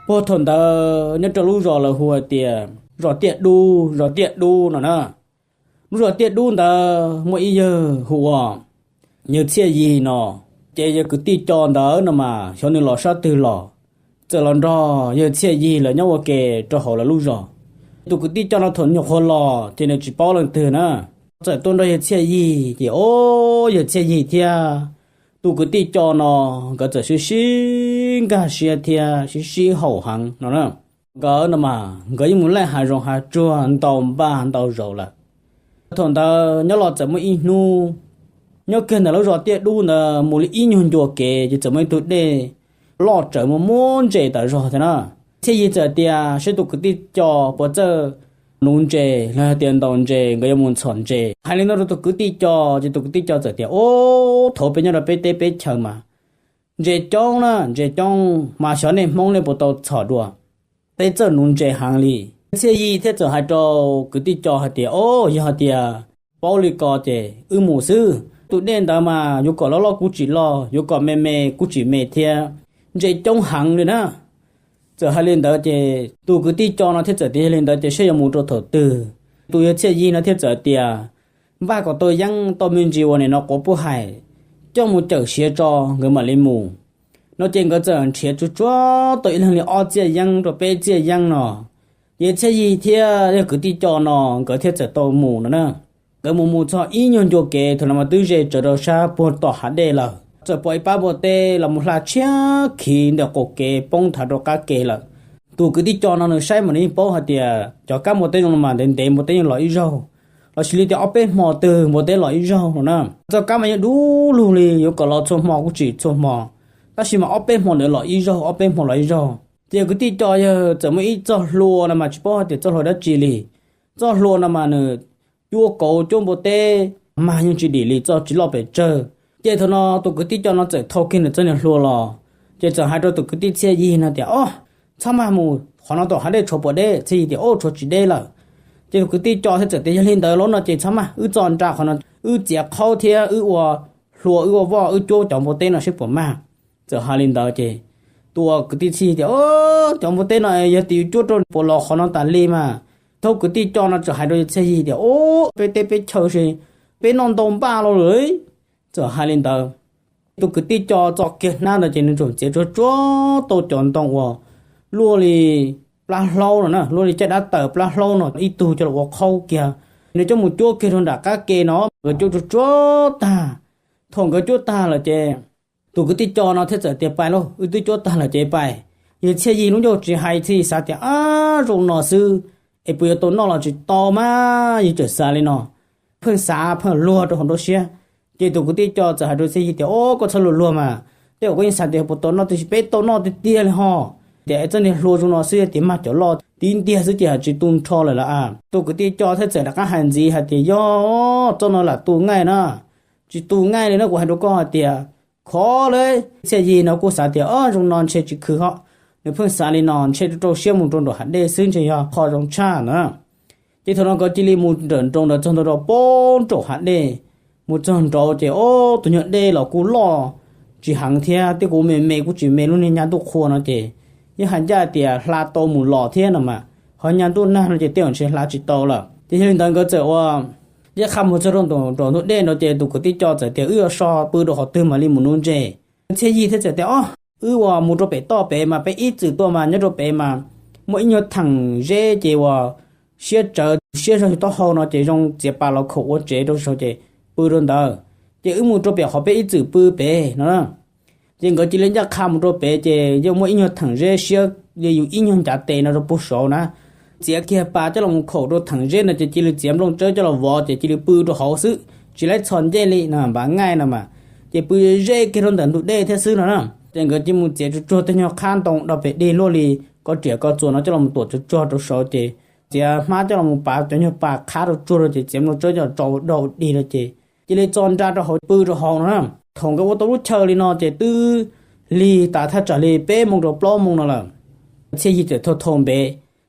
Puag thaum ntawd nyob rau lub zos lawv hu hais tias zos Tiaj Dub, zos Tiaj Dub no na. Lub zos Tiaj Dub ntawd muaj ib yawg hu ua yawg Txhiaj Yig no. Ces yawg kwv tij Co ntawd no mas xyov nws los sab twg los, txawm los nrog yawg Txhiaj Yig lawv nyob ua ke rau hauv lawv lub zos. Tus kwv tij Co no thaum nyuam qhuav los ces nws tsis paub leej twg na. Txawm tuaj nrog yawg Txhiaj Yig ces o, yawg Txhiaj Yig thiab tus kwv tij Co no nkawd txawm sib sib nkag siab thiab sib sib haum heev no na. Nkawd no mas nkawd yeej mus laij hav zoov hav tsuag ntau npaj ntau zaus lawm. Thaum ntawd nyob los txawm muaj ib hnub, nyob kiag ntawm lub zos Tiaj Dub ntawd mus li ib nyuag ncua kev ces txawm muaj ib tug dej loj tsawv muaj muab ntses tas zog thiab na. Txhiaj Yig txawm tias saib tus kwv tij Co puas txawj nuv ntses los hais tias ntaus ntses, nkawd yuav mus txhom ntses. Hais li no rau tus kwv tij Co ces tus kwv tij Co txawm tias, Ub, thaum peb nyob rau peb teb peb chaw mas ntses coob na, ntses coob mas xyov nej Hmoob nej puas tau txhom dua, peb txawj nuv ntses heev li. Txhiaj Yig thiaj txawm hais rau kwv tij Co hais tias, O, yog hais tias paub li ko ces wb mus xwb. Tus dej ntawd mas yuav kom loj loj kuj tsis loj, yuav kom me me kuj tsis me thiab, ntses coob heev li na. Txawm hais li ntawd ces tus kwv tij Co no thiaj txawm tias, Yog li ntawd ces saib yuav mus rau thaum twg. Tus yawg Txhiaj Yig no thiaj txawm tias, Npaj kom tau yeeb tau me ntsis uas nim no quav puj hais coj mus cawm siav tso nkawd mam li mus. No ces nkawd txawm nrhiav tsuag tsuag tau ib leeg li ob txiaj yeeb rau peb txiaj yeeb no. Ces Txhiaj Yig thiab yawg kwv tij Co no nkawd thiaj txawm tau mus no na. Nkawd mus mus txog ib nyuag ncua kev thaum no mas twb ze tsawv rau sab puag tom hav dej lawm, txawm pom ib pab npua teb los mus hla tshiab khiv ntawm qaum kev poob thav rau qab kev lawm. Tus kwv tij Co no nws saib mas nws yeej paub hais tias cov kab npua teb zoo no mas ntev ntev npua teb yeej los ib zaug, los sis li tias ob peb hmo twg npua teb los ib zaug no na. Txoj kab mas yeej dub lug li, yuav kom los txhua hmo kuj tsis txhua hmo, tab sis mas ob peb hmo ntawd los ib zaug, ob peb hmo los ib zaug. Ces kwv tij Co yawg txawm muaj ib txoj hlua no mas tsis paub hais tias txoj hlua dab tsi li. Txoj hlua no mas nws cuab kauv cuab npua teb mas yeej tsis dim li, txoj tsis loj pes tsawg. Ces thaum no tus kwv tij Co no txawm thau kiag nws txoj niag hlua los, ces txawm hais rau tus kwv tij Txhiaj Yig no tias, O, txhob maj mus, qhov no tom hav dej tshuav puas deb? Txhiaj Yig tias, O, tshuav tsis deb lawm. Ces tus kwv tij Co thiaj txawm tias, Yog li ntawd los no ces txhob maj, wb txo nra qhov no, wb txiav qhaub thiab wb ua hlua, wb ua voj, wb cuab cov npua teb no seb puas mag. Txawm hais li ntawd ces tus uas kwv tij Txhiaj Yig tias, O, cov npua teb no yog tias yus cuab rau puas los qhov no tas li mas. Thaum kwv tij Co no txawm hais rau Txhiaj Yig tias, O, peb teb peb chaw si, peb noj ntau npaj los lawm. Txawm hais li ntawd, tus kwv tij Co txo kiag hnab ntawd ces nws txawm txiav tsuag tsuag tau cov ntoo uas luaj li plab hlaub no na, luaj li caj dab taws plab hlaub no ib tug coj los ua qhaub kiag. Nws coj mus cuab kiag rau nram qab ke no, nkawd cuab tsuag tsuag tag. Thaum nkawd cuab tag lawm ces tus kwv tij Co no thiaj txawm tias, Pais lauj, wb twb cuab tag lawm ces pais. Yawg Txhiaj Yig lub ncauj tsis hais, Txhiaj Yig xav tias, Ab, zoo no xwb es puas yuav tau noj los tsis tau mas, yawg txawm xav li no, pheej xav pheej luag rau hauv nruab siab. Ces tus kwv tij Co txawm hais rau Txhiaj Yig tias, O, koj txhob luag luag mas, tej zaum koj yeej xav tias puas tau noj, tiam sis peb tau noj tiag tiag li ho. Tias txoj niag hlua zoo no xwb, yog tias mag cov loj tib ntiag xwb ces ho tsis tu nrho lawm lauj. Tus kwv tij Co thiaj txawm rov qab hais ntxiv hais tias, Yog, txoj no lam tu ngaij na, tsis tu ngaij li na, kuv hais rau koj hais tias khov li. Txhiaj Yig no kuj xav tias, O, zoo no ntshe tsis khwv ho. Nws pheej xav li no, ntshe rau rau siab mus rau nraum hav dej xwb ntshe yog qho zoo tshaj na. Ces thaum no nkawd cia li mus nrawm nroos ntawd txog ntua rau pem nraum hav dej. Mus txog nraud ces, o, tus nyuag dej los kuj loj tsis heev thiab, twb kuj me me kuj tsis me, lub niag nyab ntuj qhua no ces yeej hais ncaj tias hla tau mus los thiab no mas, ho nyab ntuj nag no ces tej zaum ntshe hla tsis tau lawm. Ces yog li ntawd nkawd txawm ua ncaj qha mus txog rau nraum ntug dej no ces tus kwv tij Co txawm tias, Wb yuav so pw rau qhov twg mam li mus nuv ntses? Txhiaj Yig thiaj txawm tias, O, wb ua mus rau pem toj pem mas peb ib txwm tuaj mas nyob rau pem mas muaj ib nyuag theem zeb ces uas siab tsawv siab zog yus taub hau no ces zoo txiav pas los khaum ua tsev rau saud ces pw rau ntawd, ces wb mus rau pem qhov peb ib txwm pw pem no. Ces nkawd cia li ncaj qha mus rau pem ces yeej muaj ib nyuag theem zeb siab li yus ib nyuag ncav tes no rau puag saud na. Txiav kiag pas coj los mus khaum rau theem zeb no ces cia li txiav nplooj tsawb coj los vov ces cia li pw rau hauv xwb, tsis laib txhos ncej li no, npav ngaij no mas. Ces pw ze kiag rau ntawm ntug dej thiab xwb no na. Ces nkawd cia li mus txiav tsuag tsuag tej nyuag qhab ntoo dog pem dej luaj li ko riam ko txuas no coj los mus tuam tsuag tsuag rau saud ces txiav hmab coj los mus pav cov nyuag pas qhab rau tsuag rau ces txiav nplooj tsawb coj los tso ua dog ua dig rau ces cia li txo nra rau hauv pw rau hauv no na. Thaum nkawd ua tau lub chaw li no ces twb lig tas thaj tsam li peb moos rau plaub moos no lawm. Txhiaj Yig txawm thau thau npe,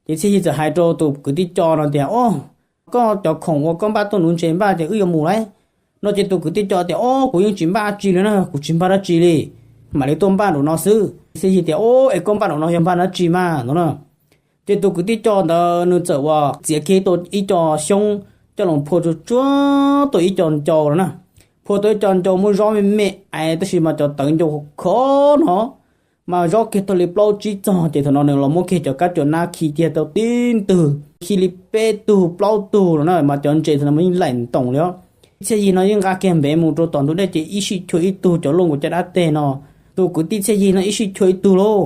ces Txhiaj Yig txawm hais rau tus kwv tij Co no tias, O, koj cov khoom uas koj npaj tuaj nuv ntses npaj ces wb yuav mus lauj. No ces tus kwv tij Co tias, O, kuv yeej tsis npaj dab tsi li na, kuv tsis npaj dab tsi li. mam li tuaj npaj nraum no xwb. Txhiaj Yig tias, Ub, es koj npaj nraum no yog npaj dab tsi mas no na? Ces tus kwv tij co ntawd nws txawm uas txiav kiag ib co xyoob coj los phua tsuag tsuag tau ib co ncau no na. Phua tau ib co ncau muab zov me me, tab sis mas cov tawv ncau khov no mas zov kiag tau li plaub tsib txog, ces thaum no nws los muab kiag cov kab cua nab khi kiag tau tib ntwg, khi li peb tug plaub tug no na, mas cov ntses thaum no mas yeej laim ntoos li os. Txhiaj Yig no yeej nqa kiag npev mus rau tom ntug dej ces ib sij chua ib tug cov luaj nkaus caj dab teg no. Tus kwv tij Txhiaj Yig no ib sij chua ib tug lauj.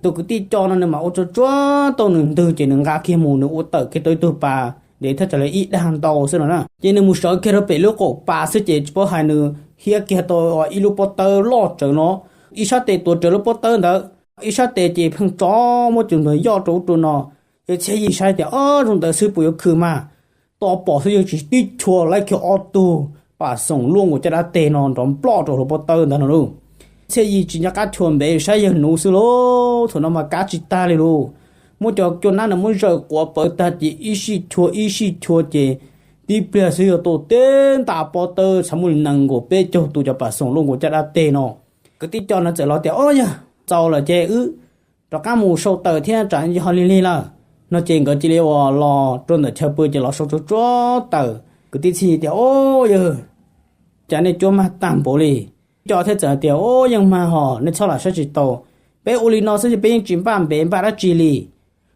Tus kwv tij co no nws mam ua tsuag tsuag tau nws ntwg ces nws nqa kiag mus nws ua tawm kiag tau ib tug pas ntev thaj tsam li ib dag ntau xwb no na. Ces nws mus sawv kiag rau pem lub qaum pas xwb ces tsis paub hais nws hiab kiag tau ib lub pob tawb loj tsawv no, ib sab tes tuav rawv lub pob tawb ntawd, ib sab tes ces pheej tso muab cov ntawd yoj rau ub rau no. Ces Txhiaj Yig saib tias, Ob, zoo ntawd xwb puas yuav khw mas? Tos pom xwb yeej tsis tib chua laib kiag ob tug pas xoom luaj nkaus caj dab teg no nrov nploj rau hauv pob tawb ntawd no lauj. Txhiaj Yig tsis nco qab chua npev saib yawg nuv xwb lauj, thaum no mas kav tsis tag li lauj. Muab cov cua nab no muab zaws quav pawv tag ces ib sij chua ib sij chua ces tib pliag xwb yog tau teb nta pob tawb txhaj muaj li nees nkaum peb caug tus cov pas xoom luaj nkaus caj dab teg no. Kwv tij co no txawm los tias, Ob, yog txaus lawm ces wb rov qab mus sau taws thiab tsam yog lig lig lawm no. Ces nkawd cia li uas los rau ntawm chaw pw ces los sau tsuag tsuag taws. Kwv tij Txhiaj Yig tias, Ob, yawg, cas nej cuab mag tag npaum li? Co thiaj txawm tias, Ob, yeej mag hos nej txhob lam saib tsis taus, peb ua li no xwb ces peb yeej tsis npaj npev npaj dab tsi li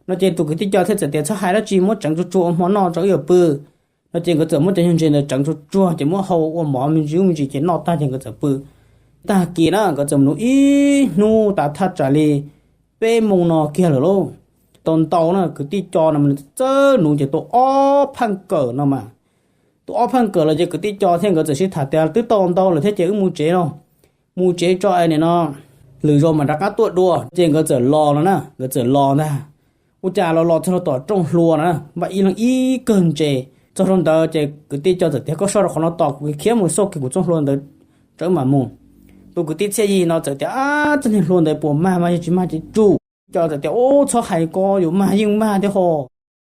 no. Ces tus kwv tij co thiaj txawm tias, Txhob hais dab tsi, muab tseev tsuag tsuag ua hmo noj tso wb yuav pw no. Ces nkawd txawm muab cov nyuag ntses ntawd tseev tsuag tsuag ces muab hau ua mov me ntsis me ntsis ces noj tag ces nkawd txawm pw. Tag kis na nkawd txawm nuv ib hnub tas thaj tsam li peb moos no kiag lawm lauj. Tau ntau na kwv tij co no txawj nuv ces tau ob pheej kawm no mas. Tau ob pheej kawm los ces kwv tij co thiab nkawd txawm sib tham tias, Twb tau ntau lawm thiab ces wb mus tsev no, mus tsev tso es nim no lwm zaus mam rov qab tuaj dua. Ces nkawd txawm los no na, nkawd txawm los ntag. Ua cas los los txog rau tom rooj hlua no na, npaj ib leeg ib kawm ntses. Txog rau ntawd ces kwv tij co txawm tias, Koj soj rau qhov no tos kuv khiav mus xauj kiag kuv txoj hlua ntawd tso wb mam mus. Tus kwv tij Txhiaj Yig no txawm tias, Ab, txoj niag hlua ntawd puas mag mas yog tsis mag ces tsum. Co txawm tias, Ub, txhob hais ko, yuav mag yeej mag thiab ho.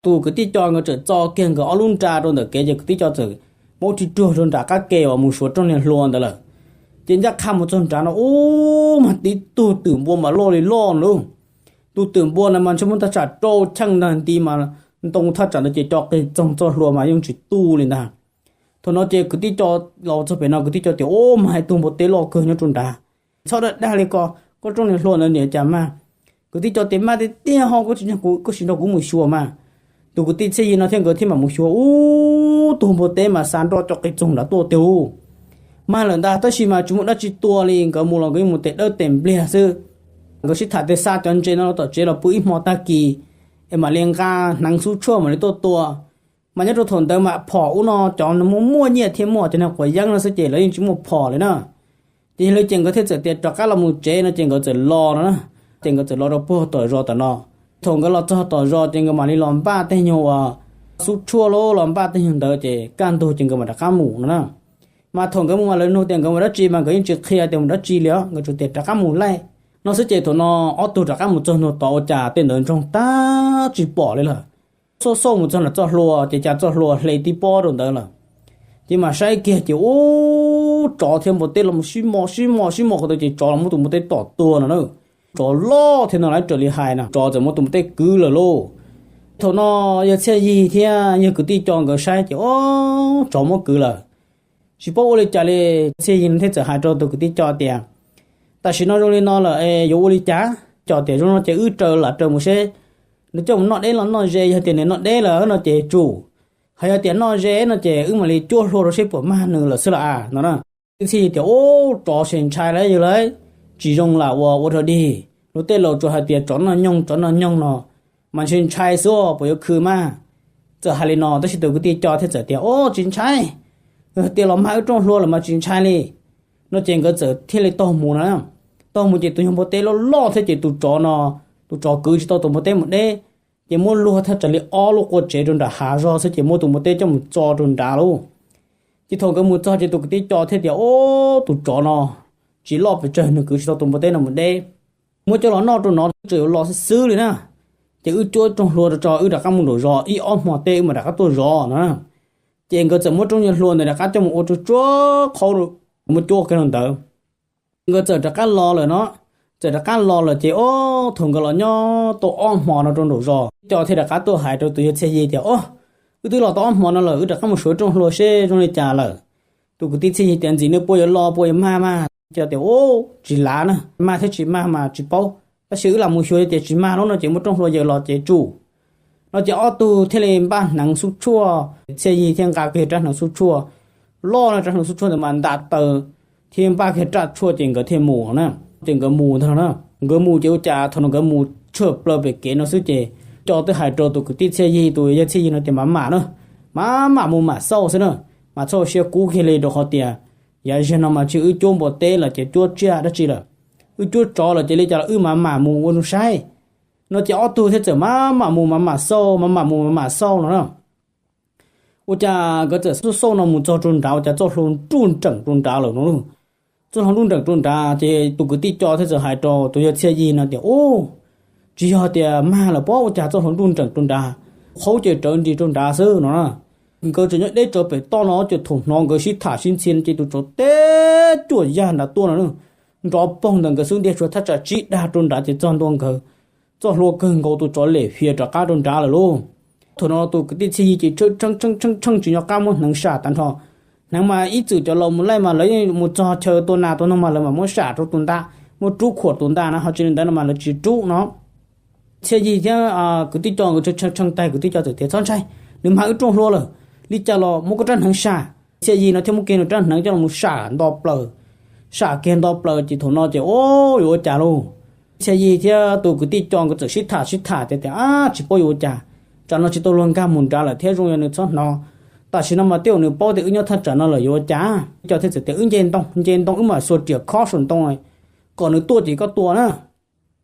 Tus kwv tij co nkawd txawm txo kiag nkawd ob lub nra rau ntawm kev ces kwv tij co txawm muab ris ruag rau nram qab ke uas mus suav rooj niag hlua ntawd lawm. Ces ncaj qha mus txog nrad no, ub, mas tib tug twm npua mas loj li loj no lauj. Tus twm npua na mas ntshe muaj thaj tsam rau cheej ntag, nti mas ntoo thaj tsam ntawd ces co qis txoog txoj hlua mas yeej tsis tu li ntag. Thaum no ces kwv tij co los txog pem no kwv tij co tias, Ub, mas hais tug npua teb loj kawg nyob rau nrad. Txhob dag dag li ko, koj rooj niag hlua ntawd niam cas mag? Kwv tij co tias, Mag tiag tiag ho, koj tsis nrog kuv mus xyuas mas. Tus kwv tij Txhiaj Yig no thiab nkawd thiaj mam mus xyuas, ub, tug npua teb mas xa nroj co qis txoog nrad tuaj tiag lauj. Mag lawm ntag tab sis mas tsis muaj dab tsi tua li, nkawd mus los nkawd yeej mus tes dawb tes npliag xwb. Nkawd sib tham tias xa cov ntses no los tom tsev los pw ib hmo tag kis es mam li nqa hneev xub tshuaj mam li tuaj tua. Mas nyob rau thaum ntawd mas phom ub no cov muaj muaj nyiaj thiab muaj cov niag quav yeeb no xwb ces lawv yeej tsis muaj phom li na. Ces yog li ces nkawd thiaj txawm tias rov qab los mus tsev no ces nkawd txawm los no na. Ces nkawd txawm los rau puag tom zos tom no. Thaum nkawd los txog tom zos ces nkawd mam li los npaj tej nyuag uas xub tshuaj los los npaj tej nyuag ntawd ces kaj ntug ces nkawd mam rov qab mus no na. Mas thaum nkawd mus mas lawv nug tias nkawd mus dab tsi mas nkawd yeej tsis qhia tias mus dab tsi li os, nkawd tsuas tias rov qab mus laij no xwb ces thaum no ob tug rov qab mus txog ntua tod ua cas tej ntawd ntsoog tag tsis pom li lawm. Xauj xauj mus txog nram txoj hlua ces cas txoj hlua hle tib pob rau ntawd lawm. Ces mam saib kiag ces ub, tsov thiab npua teb los sib mos sib mos sib mos qhov ntawd ces tsov los muab tus npua teb tom tuag no na. Tsov loj thiab no lawv raws li hais no tsov txawm muab tus npua teb kwv lawm lauj. Thaum no yawg Txhiaj Yig thiab yawg kwv tij co nkawd saib ces ub, tsov muab kwv lawm. Tsis paub ua li cas li, Txhiaj Yig thiaj txawm hais rau tus kwv tij co tias, Tam sim no zoo li no lawm es yuav ua li cas? Co tias, Zoo no ces wb raws lam raws mus seb nws coj mus noj deb los noj ze, yog tias nws noj deb lawm no ces tsum, hos yog tias noj ze no ces wb mam li cuab hlua rau seb puas mag nws lawm xwb las no na. Txhiaj Yig tias, Ub, tsov ces ntshai lawm yawg lauj, tsis zoo lam ua ua rog dig. Luag tej laus tsuas hais tias tsov noj nyoog tsov noj nyoog no mas ntshai ntshai xwb puas yuav khw mas? Txawm hais li no tab sis tus kwv tij co thiaj txawm tias, Ub, tsis ntshai, tias los mag wb rooj hlua lawm mas tsis ntshai li no ces nkawd txawm thiaj li taug mus no. Taug mus ces tus nyuag npua teb loj loj thiab ces tus tsov no, tus tsov kwv tsis tau tus npua teb mus deb, ces muab luag thaj tsam li ob lub qua tsev rau nram hav zog xwb ces muab tus npua teb coj mus txo rau nrad lauj. Ces thaum nkawd mus txog ces tus kwv tij co thiaj tias, Ub, tus tsov no tsis loj pes tsawg, nws kwv tsis tau tus npua teb no mus deb, muab coj los noj rau no twb tseem yuav los xwb xwb li na. Ces wb cuab rooj hlua rau tso, wb rov qab mus nraum zos ib ob hmo teb wb mam rov qab tuaj zov no. Ces nkawd txawm muab rooj nyuag hlua ntawd rov qab coj mus ua tsuag tsuag qhaub, muab cuab kiag rau ntawd. Nkawd txawm rov qab los lawm no, txawm rov qab los lawm ces ob thaum nkawd los nyob tau ob hmo no rau nraum zos, co thiaj rov qab tuaj hais rau tus yawg Txhiaj Yig tias, Ob, wb twb los tau ob hmo no lawm, wb rov qab mus xyuas rooj hlua seb zoo li cas lawm. Tus kwv tij Txhiaj Yig tias, Ntxim nws puas yuav los puas yuav mag mas? Ces tias, Ub, tsis lav na, mag thiab tsis mag mas tsis paub, tab sis wb lam mus xyuas tias tsis mag lawm no ces muab rooj hlua yaws los ces tsum. No ces ob tug thiaj li npaj hneev xub tshuaj, Txhiaj Yig thiaj nqa kiag rab hneev xub tshuaj loj no, rab hneev xub tshuaj ntawd mas nta taw, thiab npaj kiag raj tshuaj ces nkawd thiaj mus na. Ces nkawd mus ntag na, nkawd mus ces ua cas thaum no nkawd mus tshaj plaws pem kev no xwb ces co twb hais rau tus kwv tij Txhiaj Yig, tus yawg Txhiaj Yig no tias, Mam mam na, mam mam mus mam xauj xwb na, mas txhob siab kub kiag li rau qhov tias yav zag no mas tsis wb cuab npua teb los ces cuab tsiaj dab tsi lawm, wb cuab tsov los ces li cas los wb mam mam mus ua zoo saib. No ces ob tug thiaj txawm mam mam mus mam mam xauj, mam mam mus mam mam xauj no na. Ua cas nkawd txawm xauj xauj no mus txog rau nrad ua cas txoj hlua nruj nreem rau nrad lawm no. Txoj hlua nruj nreem rau nrad ces tus kwv tij co thiaj txawm hais rau tus yawg Txhiaj Yig no tias, Ub, tsis yog tias mag lawm pob, ua cas txoj hlua nruj nreem rau nrad, qhov ces rawv nris rau nrad xwb no na. Nkawd tseem nyob deb tsawv pem toj no ces thaum hnov nkawd sib tham sib ntxhi ces tus tsov teb cuaj yag nrad tuaj no, nrov poog ntawm nkawd xub ntiag, tshuav thaj tsam tsib dag rau nrad ces txog ntua nkawd. Txoj hlua kawg nkaus tus tsov lem fias rov qab rau nrad lawm lauj. Thaum no tus kwv tij Txhiaj Yig ces tshee tshee tshee tshee tsis nco qab muab hneev sam tag nrho. Hneev mas ib txwm cov laus mus laij mas lawv yeej mus txog chaw tua nas tua noog mas lawv mam muab sam rau tus ntaj, muab rub khuam tus ntaj na, ho tsis li ntawd no mas lawv tsis rub no. Txhiaj Yig thiab kwv tij co nkawd tshee tshee tshee tag, kwv tij co txawm tias, Txhob ntshai, nws mag wb rooj hlua lawm, li cas los muab koj rab hneev sam. Txhiaj Yig no thiaj muab kiag nws rab hneev coj los sam nto plaws. Sam kiag nto plaws ces thaum no ces, Ub, yuav ua cas lauj? Txhiaj Yig thiab tus kwv tij co nkawd txawm sib tham sib tham tias, Ab, tsis paub yuav ua cas, tsam no tsis tau luag nkag mus nrad lawm thiab, zoo yog nws txhob hnov. Tam sim no mas twb yog nws paub tias wb nyob thaj tsam no lawm, yuav ua cas? Co thiaj txawm tias, Wb nce ntoo, nce ntoo wb mam xuas riam khob saum ntoo, kom nws tuaj ces koj tua na.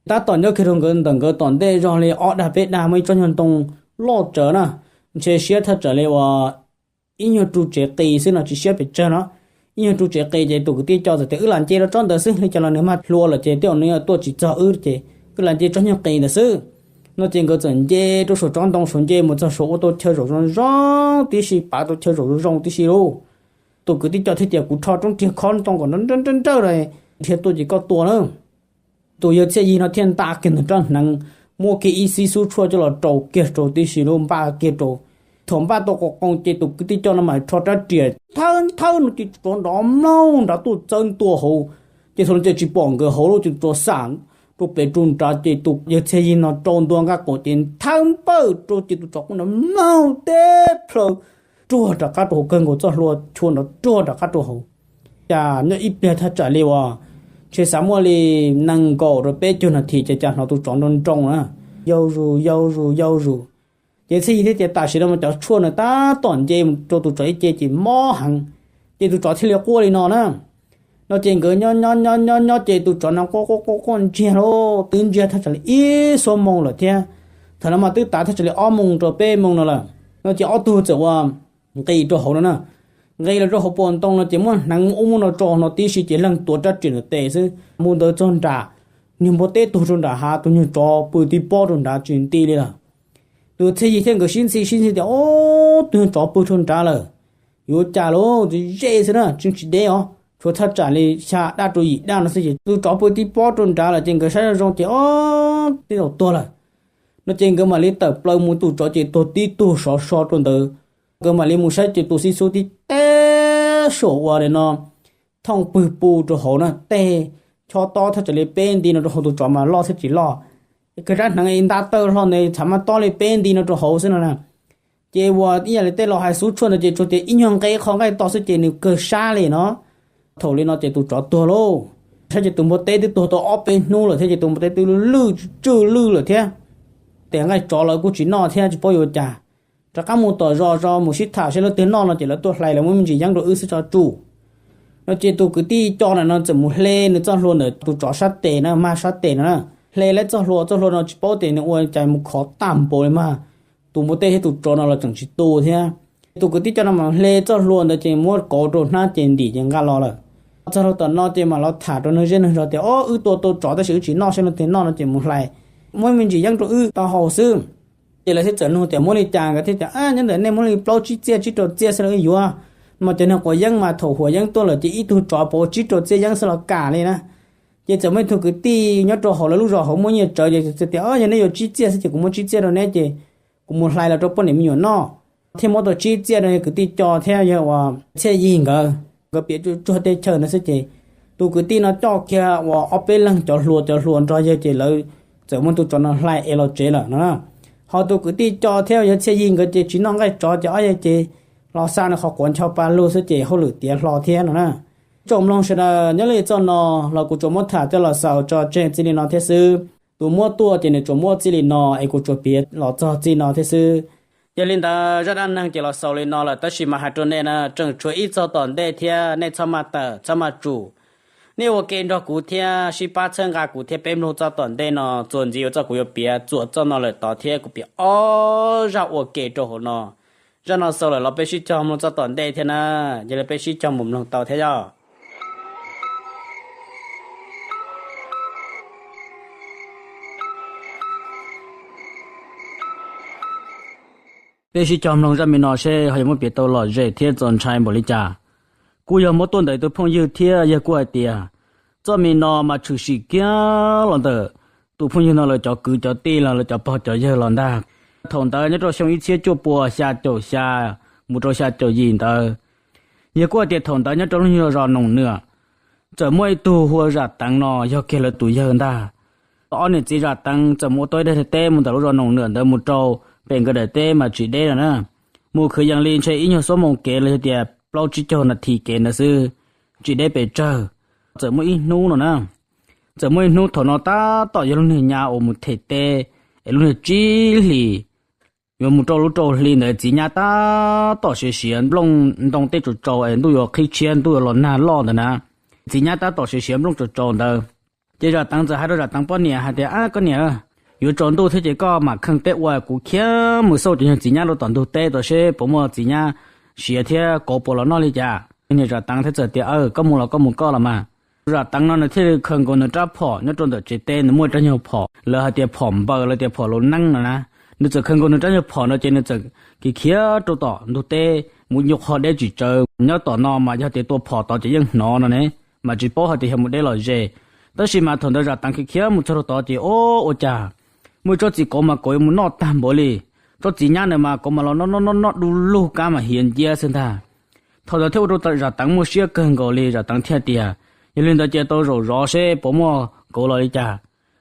Tab tom nyob kiag rau nkawd ntawm nkawd tom ntej zog li ob dag peb dag muaj ib tsob nyuag ntoo loj tsawv na, ntshe siab thaj tsam li uas ib nyuag ru tsev qis xwb no, tsis siab pes tsawg no. Ib nyuag ru tsev qis ces tus kwv tij co txawm tias, Wb lam nce rau tsob ntawd xwb, li cas los nws mag hlua lawm ces twb yog nws tuaj tsis txog wb ces wb lam nce tsob nyuag qis ntawd xwb. No ces nkawd txawm nce rau saum tsob ntoo saud, nce mus txog saud ua tau chaw zaum zoo zoo tib si, pav tau chaw zaum zoo zoo tib si lauj. Tus kwv tij co thiaj tias, Kuv rho roob riag khob ntoo kom nrawj nrawj nrawj nrawj, dhia tuaj ces koj tua na. Tus yawg Txhiaj Yig no thiaj nta kiag ntawm rab hneev, muab kiag ib xib xub tshuaj coj los rau kiag rau tib si lauj, npaj kiag rau. Thaum npaj tau qos qoos ces tus kwv tij co no mas rho rab riam thawb thawb no ces tsov nrov mloog nrad tuaj txawb ntua hauv. Ces thaum no ces tsis pom nkawd hauv lauj, ces tsov xam rau pem rau nrad ces tus yawg Txhiaj Yig no rau ntua nqaj qaum ces thawb npawj rau ces tus tsov quaj nrov mloog teb plhaw ruag rov qab rau hauv, kawg nkaus txoj hlua chua nrov ruag rov qab rau hauv. Cas nyob ib pliag thaj tsam li uas ntshe xav muaj li nees nkaum rau peb caug nas this ces cas hnov tus tsov nroo nroo na, yau zus yau zus yau zus. Ces Txhiaj Yig thiaj tias, Tam sim no mas cov tshuaj no tab tom nce mus rau tus tsov ib ce ces mob heev, ces tus tsov thiaj li quaj li no na. No ces nkawd nyob nyob nyob nyob nyob ces tus tsov no quaj quaj quaj quaj ntsiag lauj, twb ntsiag thaj tsam li ib xuab moos lawm thiab. Thaum no mas twb tav thaj tsam li ob moos rau peb moos no lawm. No ces ob tug txawm ua nqis rau hauv no na. Nqis los rau hauv pas ntoo no ces muab hneev ub muab no tso no tib si ces leeg tuav rab riam ntawm tes xwb. Mus ntawd txog nram, niag npua teb tuag rau nram hav, tus nyuag tsov pw tib pob rau nrad tsis nti li lawm. Tus Txhiaj Yig thiab nkawd sib ntxhi sib ntxhi tias, Ob, tus nyuag tsov pw rau nrad lawm, yuav cas lauj, ze xwb na, tsis tsis deb os, tshuav thaj tsam li xya daj rau yim daj no xwb ces tus tsov pw tib pob rau nrad lawm ces nkawd saib zoo zoo ces ob, tej zaum tuag lawm. No ces nkawd mam li tawm plaws mus, tus tsov ces tuag tib tug sov so rau ntawd. Nkawd mam li mus saib ces tus xib xub tib teb saum ua li no thooj pwg pu rau hauv na, tej chob tob thaj tsam li peb nti no rau hauv, tus tsov mas loj thiab tsis loj, kiag rab hneev nta tawj hlo ntawd txhav maj tob li peb nti no rau hauv xwb no na. Ces uas ib yam li tej laus hais xub tshuaj ntawd ces tsuas tias ib nyuag nqe qho nqaij to xwb ces nws kawg sab li no. Thaum li no ces tus tsov tuag lauj. Saib ces tus npua teb twb tuag tau ob peb hnub lawm thiab ces tus npua teb twb lwj tswj lwj lawm thiab. Tes nqaij tsov lawv kuj tsis noj thiab tsis paub yuav cas. Rov qab mus tom zos zos mus sib tham seb leej twg noj no ces lawv tuaj hlais los muab me ntsis yeeb rau wb xwb tso tsum. No ces tus kwv tij co na no txawm mus hle nws txoj hlua ntawm tus tsov sab tes na, mag sab tes no na. Hle lawv txoj hlua, txoj hlua no tsis paub tias nws ua cas mus khov tag npaum li mas. Tus npua teb thiab tus tsov no los tseem tsis tu thiab. Tus kwv tij co no mas hle txoj hlua ntawd ces muab kauv rau hnab ces ntim ces nqa los lawm. Txog rau tom no ces mam los tham rau neeg zej neeg zos tias, Ob, wb tua tau tsov tab sis wb tsis noj, saib leej twg noj no ces mus hlais, muab me ntsis yeeb rau wb tau haus xwb. Ces lawv thiaj txawm nug tias muab li cas, nkawd thiaj tias, Nyob ntawm nej muab li plaub tsib txiaj tsib rau txiaj xwb los wb yuav. Mas cov neeg quav yeeb mas thaum huam yeeb tuaj lawm ces ib tug tsov puav tsib rau txiaj yeeb xwb los kam li na. Ces txawm muaj ib tug kwv tij nyob rau hauv lawv lub zos hauv muaj nyiaj tsawv ces txawm tias, Yog neb yuav tsib txiaj xwb ces kuv muab tsib txiaj rau neb ces kuv mus hlais los rau poj niam me nyuam noj. Thiaj muab tau tsib txiaj rau kwv tij Co thiab yawg uas Txhiaj Yig nkawd, nkawd piav tsuj tsuag teb chaws ntawd xwb ces tus kwv tij no coj kiag uas ob peb leeg cov hluas cov hluas nrog yawg ces lawv txawm muab tus tsov no hlais es los tsev lawm no. Ho tus kwv tij Co thiab yawg Txhiaj Yig nkawd ces tsis noj nqaij tsov ces ob yawg ces los xa nws qhov quav ncho pa lug xwb ces hauj lwm tiav hlo thiab no na. Tsoom mloog sawv daws, nyob li txoj no los kuv tsuas muab tham coj los xaus tso tseg txij li no thiab xwb. Tus muab tuaj ces nws tsuas muab txij li no es kuv tsuas piav los txog txij no thiab xwb. Yog li ntawd zaj dab neeg ces los xaus li no lawm, tab sis mas hais rau nej na, tseem tshuav ib txog tom ntej thiab, nej txhob maj tawm txhob maj tsum. Nej ua ke nrog kuv thiab sib pab txhawb nqa kuv thiab peb mloog txoj tom ntej no txuas ntxiv yuav txoj kuv yuav piav txuas txoj no lawm tod thiab kuv piav ob zaj ua ke rau hauv no. Zaj no xaus lawm los peb sib cog mloog txoj tom ntej thiab na, yog li peb sib cog mus mloog tau thiab yog. Peb sib cog mloog zaj me no seb ho yuav muab piav tau lom zem thiab txaus ntshai npaum li cas. Kuj yog muab tuaj ntawm tus phooj ywg thiab yawg kuj hais tias, txoj me no mas tshwm sim kiag los ntawm tus phooj ywg no lawv cov kwv cov tij los lawv cov pog cov yawg los ntag. Thaum ntawd nyob rau xyoo ib txhiab cuaj pua xya caum xya mus rau xya caum yim ntawd, yawg kuj hais tias thaum ntawd nyob rau lub zos Noom Nwam, txawm muaj ib tug hu ua Zam Teev no yog kiag lawv tus yawg ntag. Ob niam txiv Zam Teev txawm mus ua tau ib daim teb mus ntawm lub zos Noom Nwam ntawd mus rau pem nkawd daim teb mas tsis deb no na. Mus kwv yees li ntshe ib nyuag xuab moos kev los yog tias plaub tsib caug nas this kev ntawd xwb, tsis deb pes tsawg. Txawm muaj ib hnub no na, txawm muaj ib hnub thaum no tab tom yog lub niag nyab uas mus them teb es lub niag tsib hlis yuav mus rau lub rau hli ntawd, txiv nyab tab tom siav siav nplooj ntoo tej tsaus tsaus es ntuj yuav qhib tshiab ntuj yuav los nag loj ntawd na. Txiv nyab tab tom siav siav nplooj tsaus tsaus ntawd, ces Zam Teev txawm hais rau Zam Teev poj niam hais tias, Ab koj niam, yuav tsaus ntuj thiab ces koj mam kheej teb ua kuv khiav mus xauj cov nyuag txiv nyab rau tom ntug teb tod seb puas muaj txiv nyab siav thiab kauv puas los noj li cas. Niam Zam Teev thiaj txawm tias, Aw, koj mus los koj mus koj los mas. Zam Teev no nws thiaj li khaws nkaus nws rab phom nyob rau ntawm tsev teb, nws muaj rab nyuag phom lawv hais tias phom npaws los tias phom laus neeb no na. Nws txawm khaws nkaus nws rab nyuag phom no ces nws txawm khiav khiav rau tom ntug teb mus nyuj qhov deb tsis tsawv. Nyob tom no mas yog tias tua phom tod ces yeej hnov no ne, mas tsis paub hais tias yog mus deb los ze. Tab sis mas thaum ntawd Zam Teev khiav khiav mus txog rau tod ces o, ua cas muaj ib tsob txiv kauv mas kauv yuav mus noj tag npaum li. Tsob txiv nyab ntawd mas kauv mas los noj noj noj noj du lug kab mas hiav nciab xwb ntag. Thaum ntawd thiaj ua rau Zam Teev muaj siab kawg nkaus li, Zam Teev thiaj tias, Yog li ntawd ces tau zaum zov seb puas muaj kauv los li cas.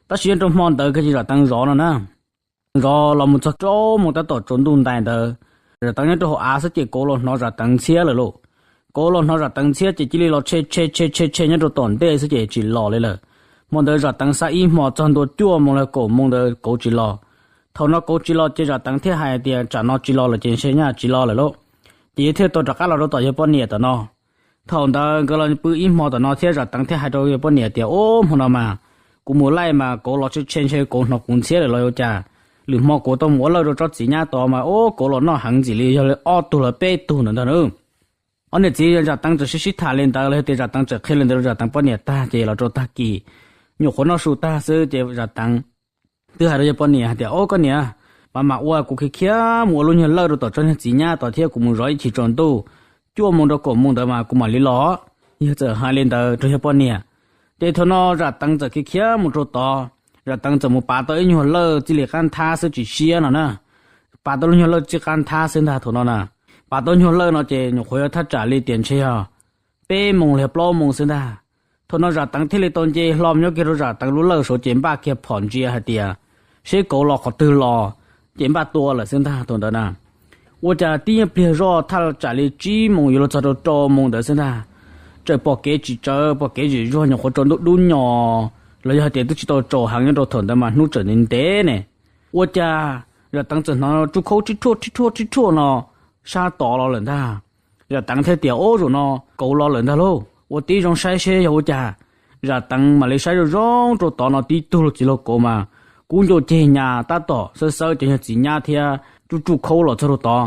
Tab sis nyob rau hmo ntawd kiag ces Zam Teev zov no na, zov los mus txog rau moos tab tom tsaus ntuj ntais ntawd, Zam Teev nyob rau hauv av xwb ces kauv los hnov Zam Teev ntxhiab lawm lauj. Kauv los hnov Zam Teev ntxhiab ces cia li los tshe tshe tshe tshe tshe nyob rau tom ntej xwb ces tsis los li lawm. Hmo ntawd Zam Teev xa ib hmo txog ntua cuaj moos los kaum moos ntawd kauv tsis los. Thaum no kauv tsis los ces Zam Teev thiaj hais tias, Tsam no tsis los lawm ces ntshe nyaj tsis los lawm lauj. Ces yawg thiaj tau rov qab los rau tom yawg poj niam tom no. Thaum ntawd nkawd los pw ib hmo tom no thiab Zam Teev thiaj hais rau yawg poj niam tias, Ub, hmo no mas kuv mus laij mas kauv los tshe tshe ntshe kauv hnov kuv ntxhiab lawm los ua cas. Lwm hmo kuv tau mus ua lawj rau tsob txiv nyab tod mas ub, kauv los noj heev ntxim li, yog li ob tug los peb tug ntawd ntag na. Ob niam txiv Zam Teev txawm sib sib tham li ntawd los yog tias Zam Teev txawm qhia li ntawd rau Zam Teev poj niam tag ces los rau tag kis nyuam qhuav noj su tag xwb ces Zam Teev twb hais rau yawg poj niam hais tias, Ob koj niam, mas mam ua kuv khiav khiav mus ua lub nyuag lawj rau tom tsob nyuag txiv nyab tod thiab kuv mus zov ib chim tsaus ntuj, cuaj moos rau kaum moos ntawd mas kuv mam li los. Yawg txawm hais li ntawd rau yawg poj niam. Ces thaum no Zam Teev txawm khiav khiav mus rau tod, Zam Teev txawm mus pav tau ib nyuag lawj txij li qab nthab xwb tsis siab no na. Pav tau lub nyuag lawj txij qab nthab xwb ntag thaum no na. Pav tau nyuag lawj no ces nyuam qhuav yog thaj tsam li tias ntshe yog peb moos los yog plaub moos xwb ntag. Thaum no Zam Teev thiaj li tau nce hlo nyob kiag rau Zam Teev lub lawj saud ces npaj kiag phom ntsia hais tias seb kauv los qhov twg los, ces npaj tua lawm xwb ntag thaum ntawd na. Ua cas tib nyuag pliag zoj thaj tsam li tsib moos yuav luag txog rau rau moos ntawd xwb ntag, txawm pom kev tsis tsawv, pom kev zim zuag, nyuam qhuav tsaus ntuj dub nyos los yog hais tias twb tsis tau tsaus heev nyob rau thaum ntawd mas hnub tseem ntev ntev ne. Ua cas Zam Teev txawm hnov tsuj khaub rhib rhuaj rhib rhuaj rhib rhuaj no sab tod los lawm ntag. Zam Teev thiaj tias, Ub, zaum no kauv los lawm ntag lauj, ua tib zoo saib seb yog ua cas. Zam Teev mam li saib zoo zoo rau tod no tib tug txiv laug kauv mas kub ncauj ceg nyas tab tom xawb xawb cov nyuag txiv nyab thiab tsuj tsuj khaub los txog rau tod.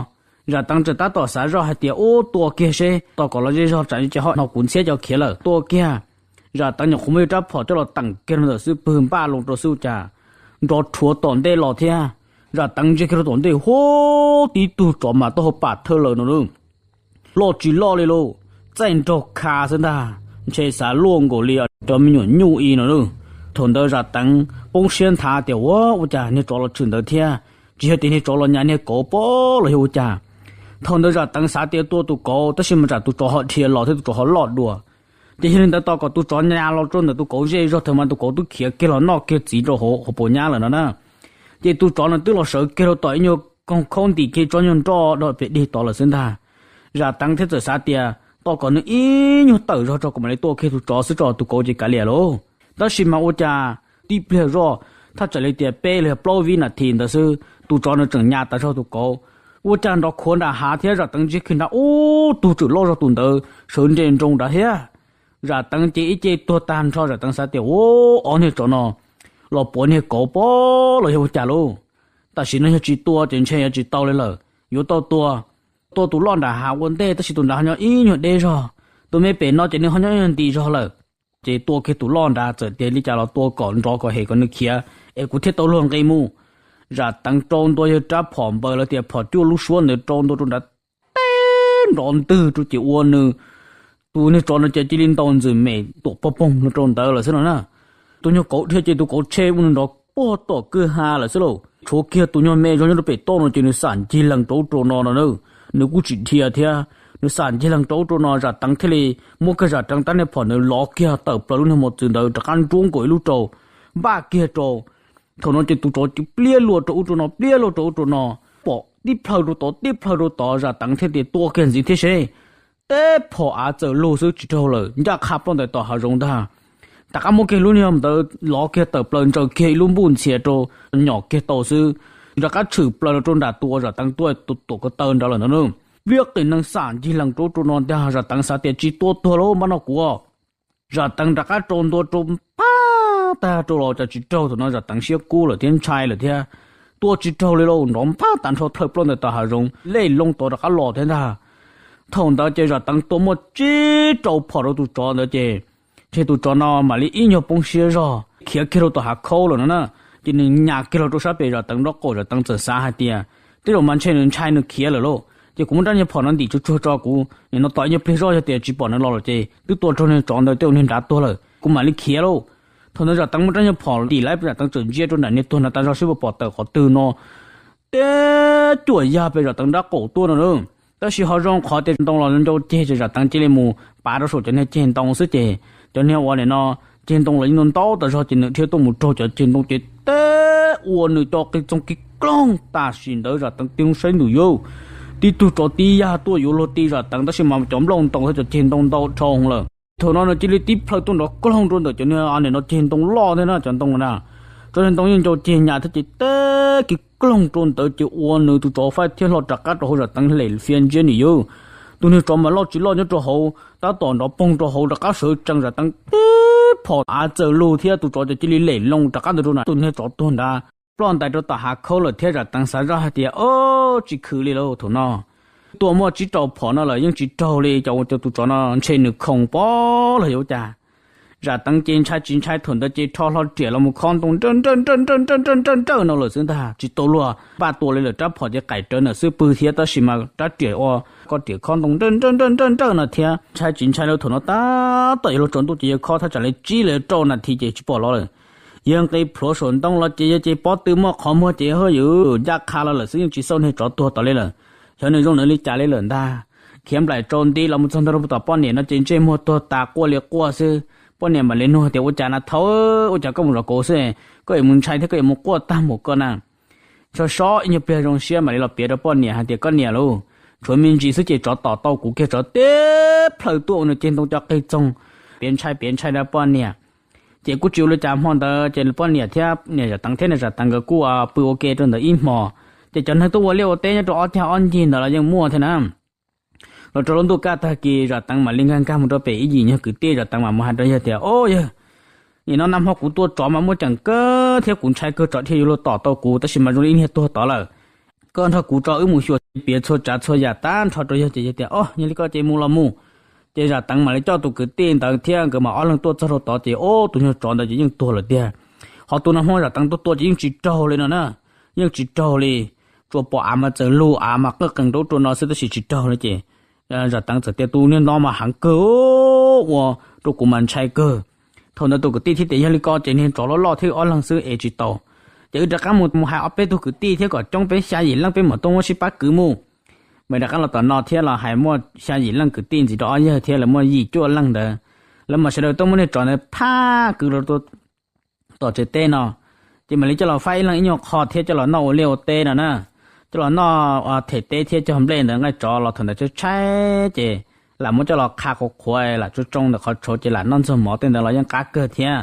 Zam Teev txawm tab tom xav zoj hais tias, Ub, tua kiag seb, tos kom los zej zog tsam ces ho hnov kuv ntxhiab cov khiav lawm, tua kiag. Zam Teev nyuam qhuav muab rab phom coj los teem kiag rau ntawm xub pwg npaj loo rau xwb ua cas nrov rhuav tom ntej los thiab. Zam Teev ntsia kiag rau tom ntej, huab, tib tug tsov mas taub hau pam thawj lawm no lauj. loj tsis loj li lauj, txaij nraug kha xwb ntag, ntshe xav luaj nkaus li cov me nyuam nyuj i no lauj. Thaum ntawd Zam Teev poob siab nthav tias ua, ua cas niag tsov los tshwm ntawd thiab, tsis yog tias niag tsov los nyas niag kauv pob los yog ua cas. Thaum ntawd Zam Teev xav tias tua tus kauv tab sis mas tsam tus tsov ho dhia los thiab tus tsov ho loj dua. Ces yog li ntawd tos kom tus tsov nyas los rau ntawm tus kauv zej zog thaum mas tus kauv twb khiav kiag los noj kiag txiv rau hauv paus nyab lawm no na. Ces tus tsov no twb los sawv kiag rau tom ib nyuag koog khaub ntim kiag tsob nyuag nroj do pem dej tod lawm xwb ntag. Zam Teev thiaj txawm xav tias tos kom nws ib nyuag tawm zog tso kuv mam li tua kiag tus tsov xwb tso tus kauv ces kav liam lauj. Tab sis mas ua cas tib pliag zoj, thaj tsam li tias peb los yog plaub vib nas this ntawd xwb tus tsov nws tseem nyas tas zog tus kauv. Ua cas nrov khuav nram hav thiab Zam Teev ntsia kiag nrad ub tug tseem loj zog tus ntawd sawv nres nroo nrad thiab. Zam Teev ces ib ce tuag tag nrho, Zam Teev xav tias ua, ob niag tsov no los puav niag kauv pob los yog ua cas lauj. Tam sim no yog tsis tua ces ntshe yuav tsis tau li lawm, yuav tau tua. Tua tus loj nram hav ua ntej tab sis tus nrad ho nyob ib nyuag deb zog, tus me pem no ces nws ho nyob ib nyuag nti zog lawm. Ces tua kiag tus loj nrad txawm tias li cas los tua kom nrov kom hem kom nws khiav es kuv thiaj tau luag nqe mus. Zam Teev rau ntua yawg rab phom npaws los tias phom cuaj lub suab ntawd rau ntua rau nrad teb nrov ntwg rau ces ua nws tus niag tsov no ces cia li ntaus ntxwm mem tuam pog poog no rau ntawd lawm xwb no na. Tus nyuag kauv dhia ces tus kauv tshe ua nws nrov puag tom kwj ha lawm xwb lauj. Tshuav kiag tus nyuag me zog nyob rau pem toj no ces nws xam ncig lees rau ub rau no no na. Nws kuj tsis dhia thiab, nws xam ncig lees rau ub rau no Zam Teev thiaj li muab kiag Zam Teev tab niag phom ntawd lov kiag tawm plaws lub niag mos txwv ntawd rov qab ntsuab nkaus ib lub rau, npaj kiag rau. Thaum no ces tus tsov cia li pliab luag rau ub rau no pliab luag rau ub rau no, pom tib plhaw rau tod tib plhaw rau tod Zam Teev thiaj tias tua kiag ntxiv thiab seb. Teb phom av txawm lug xwb tsis raug lawm ncaj qha ploj ntais tom hav zoov ntag. Rov qab muab kiag lub niag ntawd lov kiag tawm plaws ntsaws kiag ib lub npuj ntxhias rau, nyom kiag tau xwb, rov qab tshwm plaws los rau nram tus uas Zam Teev tuaj tus tuam ko taw nrad lawm ntag na. Vib qis nees xam ncig lees rau ub rau no ntag Zam Teev xav tias tsis tua tuag lauj npaj no kuv. Zam Teev rov qab rau ntua rau phab tag rau los cas tsis raug. Thaum no Zam Teev siab kub lawm thiab ntshai lawm thiab, tua tsis raug li lauj, nrov phab tas nrho thawj ploj ntais tom hav zoov lej loo tod rov qab los thiab ntag. Thaum ntawd ces Zam Teev tua muaj tsib rau phom rau tus tsov ntawd ces, ces tus tsov no mam li ib nyuag poob siab zog khiav kiag rau tom hav khaub lawm no na. Ces nws nyas kiag los rau sab pem Zam Teev nraub qaum, Zam Teev txawm xav hais tias tej zaum mas ntshe nws ntshai nws khiav lawm lauj, ces kuv muab rab niag phom no ntim tsuj tsuag tso kuv, nim no tos ib nyuag pliag zoj yog tias tsis pom nws los lawm ces twb tua raug niag tsov ntawd tej zaum niag nrad tuag lawm kuv mam li khiav lauj. Thaum ntawd Zam Teev muab rab niag phom ntim lawm Zam Teev txawm ntsia rau nram niag tuag nrad tas zog seb puas pom tawm qhov twg no, teb cuam yag pem Zam Teev nraub qaum tuaj no na. Tab sis ho zoo qhov tias ntoo los ncau ceg ces Zam Teev cia li mus pav rau saum cov niag ceg ntoo xwb ces cov niag uas nim no ceg ntoo los yeej ntau ntau tas zog ces nws dhia tuaj mus raug cov ceg ntoo ces teb ua nws cov qe txoog kiv kloog tam sim ntawd Zam Teev tig saib ntuj yau, tib tug tsov tib yag tuaj yuav luag ti Zam Teev tab sis mas cov nplooj ntoo thiab cov ceg ntoo ntau dhau lawm. Thaum no nws cia li tib plhaw tuaj nrov kloog rau ntawm cov niag nim no ceg ntoo loj thiab na cov ntoo na, cov niag ntoo yeej ncau ceg nyas thiab ces teb kiv kloog rau ntawd ces ua nws tus tsov faib thiab hlo rov qab rau hauv Zam Teev lem fias ntsia nws yau. Tus niag tsov mas loj tsis loj nyob rau hauv tab tom nrov poog rau hauv rov qab sawv tsees Zam Teev teb phom av txawm lug thiab tus tsov ces cia li lem loo rov qab ntawd rau nram tus niag tsov tuag nrad ploj ntais rau tom hav khaub lawm thiab Zam Teev xav zoj hais tias o tsis khwv li lauj thaum no. Tua muaj tsib rau phom no lawm yeej tsis raug li, cov ua rau tus tsov no ntshe nws khoom pob los yuav ua cas. Zam Teev ces ntshai tsis ntshai thaum ntawd ces rho hlo riam los mus khob ntoo nrawj nrawj nrawj nrawj nrawj nrawj nrawj nrawj no lawm xwb ntag tsis tau luag npaj tua li lawm, rab phom ces qaim rawv ntawm xub pwg thiab tab sis mas rab riam ua ko riam khob ntoo nrawj nrawj nrawj nrawj nrawj no thiab ntshai tsis ntshai li thaum no tab tom yuav luag tsaus ntuj ces yawg khob thaj tsam li tsib los rau nas this ces tsis pom los lawm. Yawg nqis plhuav saum ntoo los ces yawg ces pob tw muaj qhov muag ces haj yam ncaj qha los lawm xwb yeej tsis xauj niag tsov tuag tod li lawm. Xyov nws zoo nws li cas li lawm ntag. Khiav nplaim tsaus nti los mus txog ntua rau tom poj niam no ces ntsej muag tuag tas quaj li quaj xwb. Poj niam mam li nug tias ua cas na thaum, ua cas koj mus zov kauv xwb, koj yuav mus ntshai thiab koj yuav mus quaj tag mus koj na. Tso so ib nyuag pliag zoo siab mam li los piav rau poj niam hais tias koj niam lauj, tshuav me ntsis xwb ces tsov tom tau kuv kiag, tsov teb plhaw tuaj ua nws ceg ntoo cov qe txoog, piav ntshai piav ntshai rau poj niam. Ces kuj tsis ua li cas hmo ntawd ces poj niam thiab niam Zam Teev thiab niam Zam Teev nkawd kuj pw ua ke rau ntawd ib hmos. Ces cov neeg tuaj ua liaj ua teb nyob rau ob cag ob ncig ntawd los yeej muaj thiab na. Los rau lub ntuj kaj tag kis Zam Teev mam li nkag nkag mus rau pem ib yim nyuag kwv tij, Zam Teev mam mus hais rau yawg tias o yawg, nim no nag hmo kuv tua tsov mas muaj ceem kawg thiab kuv ntshai kawg tsov dhia yuav luag tom tau kuv tab sis mas zoo li ib niag tuag tod lawm. Koj nrog kuv tso wb mus xyuas, piav txhua tsav txhua yam tag nrho rau yawg ces yawg tias o yog li koj ces mus los mus. Ces Zam Teev mam li coj tus kwv tij ntawd thiab nkawd mam ob leeg tuaj txog rau tod ces o tus nyuag tsov ntawd ces yeej tuag lawm tiag. Ho tus nag hmo Zam Teev tuaj tua ces yeej tsis raug li no na, yeej tsis raug li. Tsuas pom av mas txawm lug av mas qawj qees rau ub rau no xwb tab sis tsis raug li ces Zam Teev txawm tias tus niag no mas heev kawg, ua rau kuv mas ntshai kawg. Thaum ntawd tus kwv tij thiaj tias yog li ko ces niag tsov loj loj thiab ob leeg xwb es tsis tau. Ces wb rov qab mus mus hais ob peb tug kwv tij thiab kom coob peb xya yim leej peb mam tuaj muab sib pab kwv mus. Mas rov qab los tom no thiab los hais muaj xya yim leej kwv tij ntxiv rau ob yawg thiab lawv muaj yim cuaj leej ntawd. Lawv mas sawv daws tuaj muab niag tsov ntawd phaj kwv los tom tsev teb no. Ces mam li coj los faib ib leeg ib nyuag qho thiab coj los noj ua liaj ua teb no na. Coj los noj them teb thiab cog nplej ntawd nqaij tsov los thaum ntawd tshaib tshaib ces lam muab coj los qha qhuav qhuav lam tsoo tsoo ntawm qhov tshuav ces lam noj ntxuag mov tej ntawd los yeej qab kawg thiab.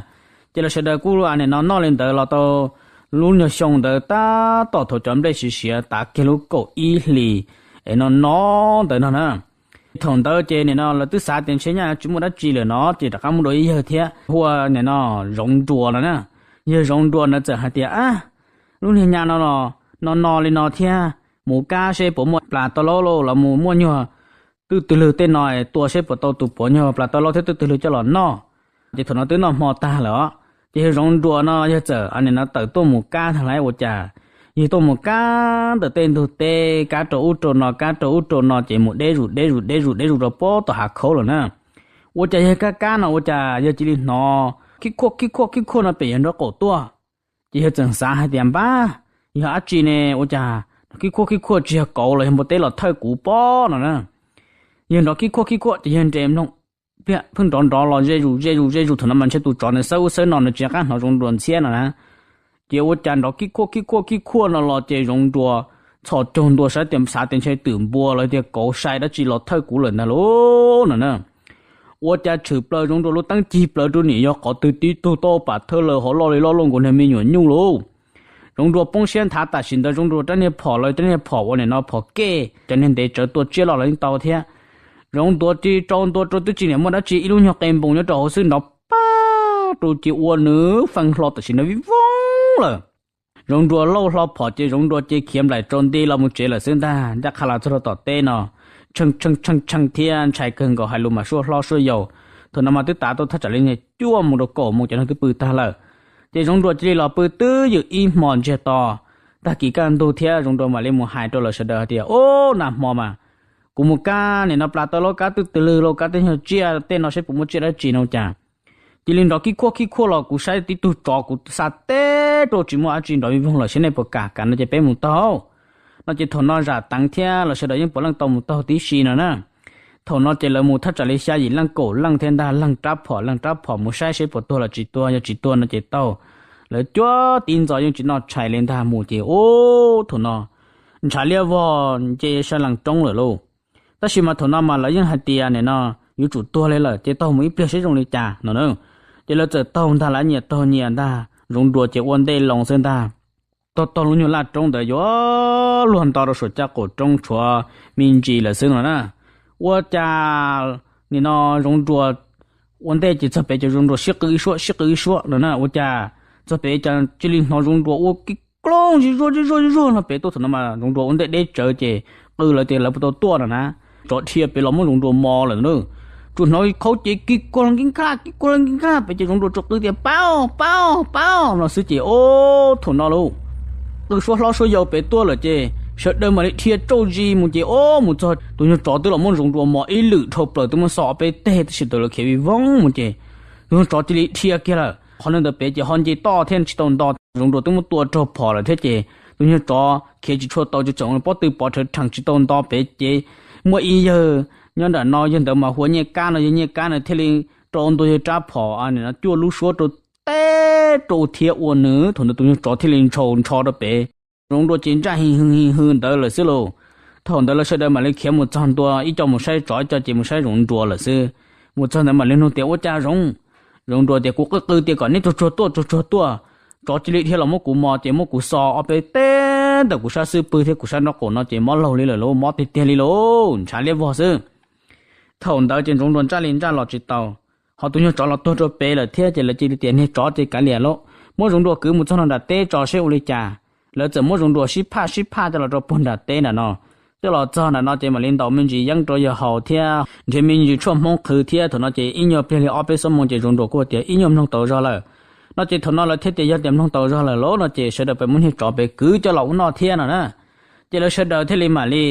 Ces lawv sawv daws kuj nim no noj li ntawd los tau lub nyuag xyoo ntawd tab tom thaum cov nplej siav siav tav kiag lub kaum ib hlis es no no ntawd no na. Thaum ntawd ces nim no lawv twb xav tias ntshe nyaj tsis muaj dab tsi lawm no ces rov qab muaj dua ib yawg thiab hu ua nim no Zoov Nruas no na. Yawg Zoov Nruas ntawd txawm hais tias, a, lub niag nyaj no no no li no thiab, mus kab seb puas muaj plas tau laub los mus muaj nyuag twj twg lwg tej no tua seb puas tau tus puav nyuag plas tau laub thiab twj twg lwg coj los noj. Ces thaum no twb noj hmo tag lawm os. Ces yawg Zoov Nruas no yawg txawm nim no tawm tuaj mus kab ntag lauj. Ua cas yawg tuaj mus kab ntawm tej ntug teb, kab rau ub rau no, kab rau ub rau no ces mus deb zus deb zus deb zus deb zus rau puag tom hav khaub lawm na. Ua cas yawg kab kab no ua cas yawg cia li hnov khib khuaj khib khuaj khib khuaj no pem yawg nraub qaum tuaj. Ces yawg txawm xav hais tias, npab, yog dab tsi ne? Ua cas khib khuaj khib khuaj tsis yog kauv los yog npua teb los thawj kuv pob no na. Yawg nrov khib khuaj khib khuaj ces yawg nres mloog, pliag pheej nrov nrov los ze zus ze zus ze zus. Thaum no mas ntshe tus tsov nws xawb ub xawb no nws tsis nco qab hnov Zoov Nruas ntxhiab no na. Ces ua cas nrov khib khuaj khib khuaj khib khuaj no los ces Zoov Nruas txhos caug ntua saib tias xav tias ntshe twm npua los tias kauv sai dab tsi los thawj kuv lawm ntag lauj no na. Ua cas tshwm plaws Zoov Nruas lub teeb cig plaws rau nim yog qhov twg tib tug tau pam thawj lawm hov loj li loj luaj nkaus niag me nyuam nyuj lauj. Zoov Nruas poob siab nthav tam sim ntawd Zoov Nruas rab niag phom lawv rab niag phom ua nim no phom kej cov niag ntev tsawv tua tsiaj los lawv yeej tau thiab. Zoov Nruas ris rau ntua rau twb tsis niam muaj dab tsi ib lub nyuag qe npoos nyob rau hauv xwb nrov pab rau ces ua nws feej hlo tam sim ntawd vij voog lawm. Zoov Nruas lauj hlo phom ces Zoov Nruas ces khiav nplaim rau nti los mus tsev lawm xwb ntag. Ncaj qha los txog rau tom teb no, tshee tshee tshee tshee thiab ntshai kawg nkaus hais lus mas suab hlob suab yau. Thaum no mas twb tav tau thaj tsam li niag cuaj mus rau kaum mus cov neeg twb pw tag lawm. Ces Zoov Nruas cia li los pw twb ywm ib hmo ntsiag to. Tag kis kaj ntug thiab Zoov Nruas mam li mus hais rau lawv sawv daws hais tias, ub, nag hmo mas kuv mus kab nim no plas tau lauj, kab twj twg lwg lauj, kab tej nyuag tsiaj tej no seb puas muaj tsiaj dab tsi no cas cia li nrov khib khuaj khib khuaj los kuv saib tib tug tsov kuv xa teb rau tsis muaj dab tsi nrov vij voog lawm, seb nej puas kam kam no ces peb mus taug. No ces thaum no Zam Teev thiab lawv sawv daws yeej puav leej tau mus taug tib si no na. Thaum no ces lawv mus thaj tsam li xya yim leej kaum leej thiab ntag, leeg rab phom leeg rab phom mus saib seb puas tuag los tsis tuag, yog tsis tuag no ces taug. Lawv cuab tib ntxov yeej tsis noj tshais li ntag mus ces ub, thaum no ntshav liab vog nce sab lees roob lawm lauj. Tab sis mas thaum no mas lawv yeej hais tias nim no yuav tsum tuag li lawm ces taug mus ib pliag seb zoo li cas no na. Ces lawv txawm taug ntag, lawv nyias taug nyias ntag, Zoov Nruas ces ua ntej loo xwb ntag. Taug taug lub nyuag laj roob ntawd yuav luag nto rau saum caj qaum roob tshuav me ntsis lawm xwb no na. Ua cas nim no Zoov Nruas ua ntej ces txog pem ces Zoov Nruas sib qw ib suab sib qw ib suab no na. Ua cas txog pem cas cia li hnov Zoov Nruas ua kib klooj zig zuag zig zuag zig zuag no pem tuaj. Thaum no mas Zoov Nruas ua ntej deb tsawv ces qw lawv tias lawv puas tau tuaj no na. Tsov dhia pem los muab Zoov Nruas mos lawm na. Tsuas hnov khaub cev kib kuag nkib nkaj kib kuag nkib nkaj pem ces Zoov Nruas tsuas qw tias, paub paub paub no xwb ces ub, thaum no lauj, qw suab hlob suab yau pem tuaj lawm ces sawv daws mam li dhia tsauj zis mus ces ub, mus txog tus nyuag tsov twb los muab Zoov Nruas mos ib lwm dhau plaws twb muab xo ob peb teg tab sis thaum lawv khiav vij voog mus ces tus nyuag tsov cia li dhia kiag lawm. Qhov ntawd pem ces ho nce toj thiab tsis tau nto, Zoov Nruas twb muab tua raug phom lawm thiab ces tus nyuag tsov khiav tsis tshua tau ces tseem ua pob tw pov rhawv rhees tsis tau nto pem ces muaj ib yawg nyob nram no, yawg ntawd mas hu ua Nyiaj Kab no, yawg Nyiaj Kab no thiaj li rau ntua yawg rab phom no cuaj lub suab rau teb rau thiab ua nws thaum ntawd tus nyuag tsov thiaj li ntshaus ntsho rau pem. Zoov Nruas ces ntsaj hi hw hi hw ntawd lawm xwb lauj. Thaum ntawd lawv sawv daws mam li khiav mus txog ntua, ib co mus saib tsov ib co ces mus saib Zoov Nruas lawm xwb. Mus txog ntawd mam li nug tias, ua cas Zoov? Zoov Nruas tias, kuv qw qw tias kom neb tsuag tsuag tuaj tsuag tsuag tuaj, tsov cia li dhia los muab kuv mos ces muab kuv xo ob peb teg ntawm kuv sab xwb pwg thiab kuv sab nraub qaum no ces mob laug li lawm lauj, mob tiag tiag li lauj, ntshav liab vog xwb. Thaum ntawd ces Zoov Nruas ntsaj li ntsaj los tsis tau, ho tus nyuag tsov los tuag rau pem lawm thiab ces lawv cia li tias niag tsov ces kav liam lauj, muab Zoov Nruas kwv mus txog nram teb tso seb ua li cas. Lawv txawm muab Zoov Nruas sib phaj sib phaj coj los rau puag nram teb nram no. Coj los txog nram no ces mam li ntaus me ntsis yeeb rau yawg haus thiab nrhiav me ntsis tshuaj hmoob qhwv thiab thaum no ces ib nyuag pliag li ob peb xuab moos ces Zoov Nruas kuj tias, ib nyuag mloog tau zog lawm no ces thaum no lawv thiaj tias yog tias mloog tau zog lawm lauj no ces sawv daws pem muab niag tsov pem kwv coj los ua noj thiab no na. Ces lawv sawv daws thiaj li mam li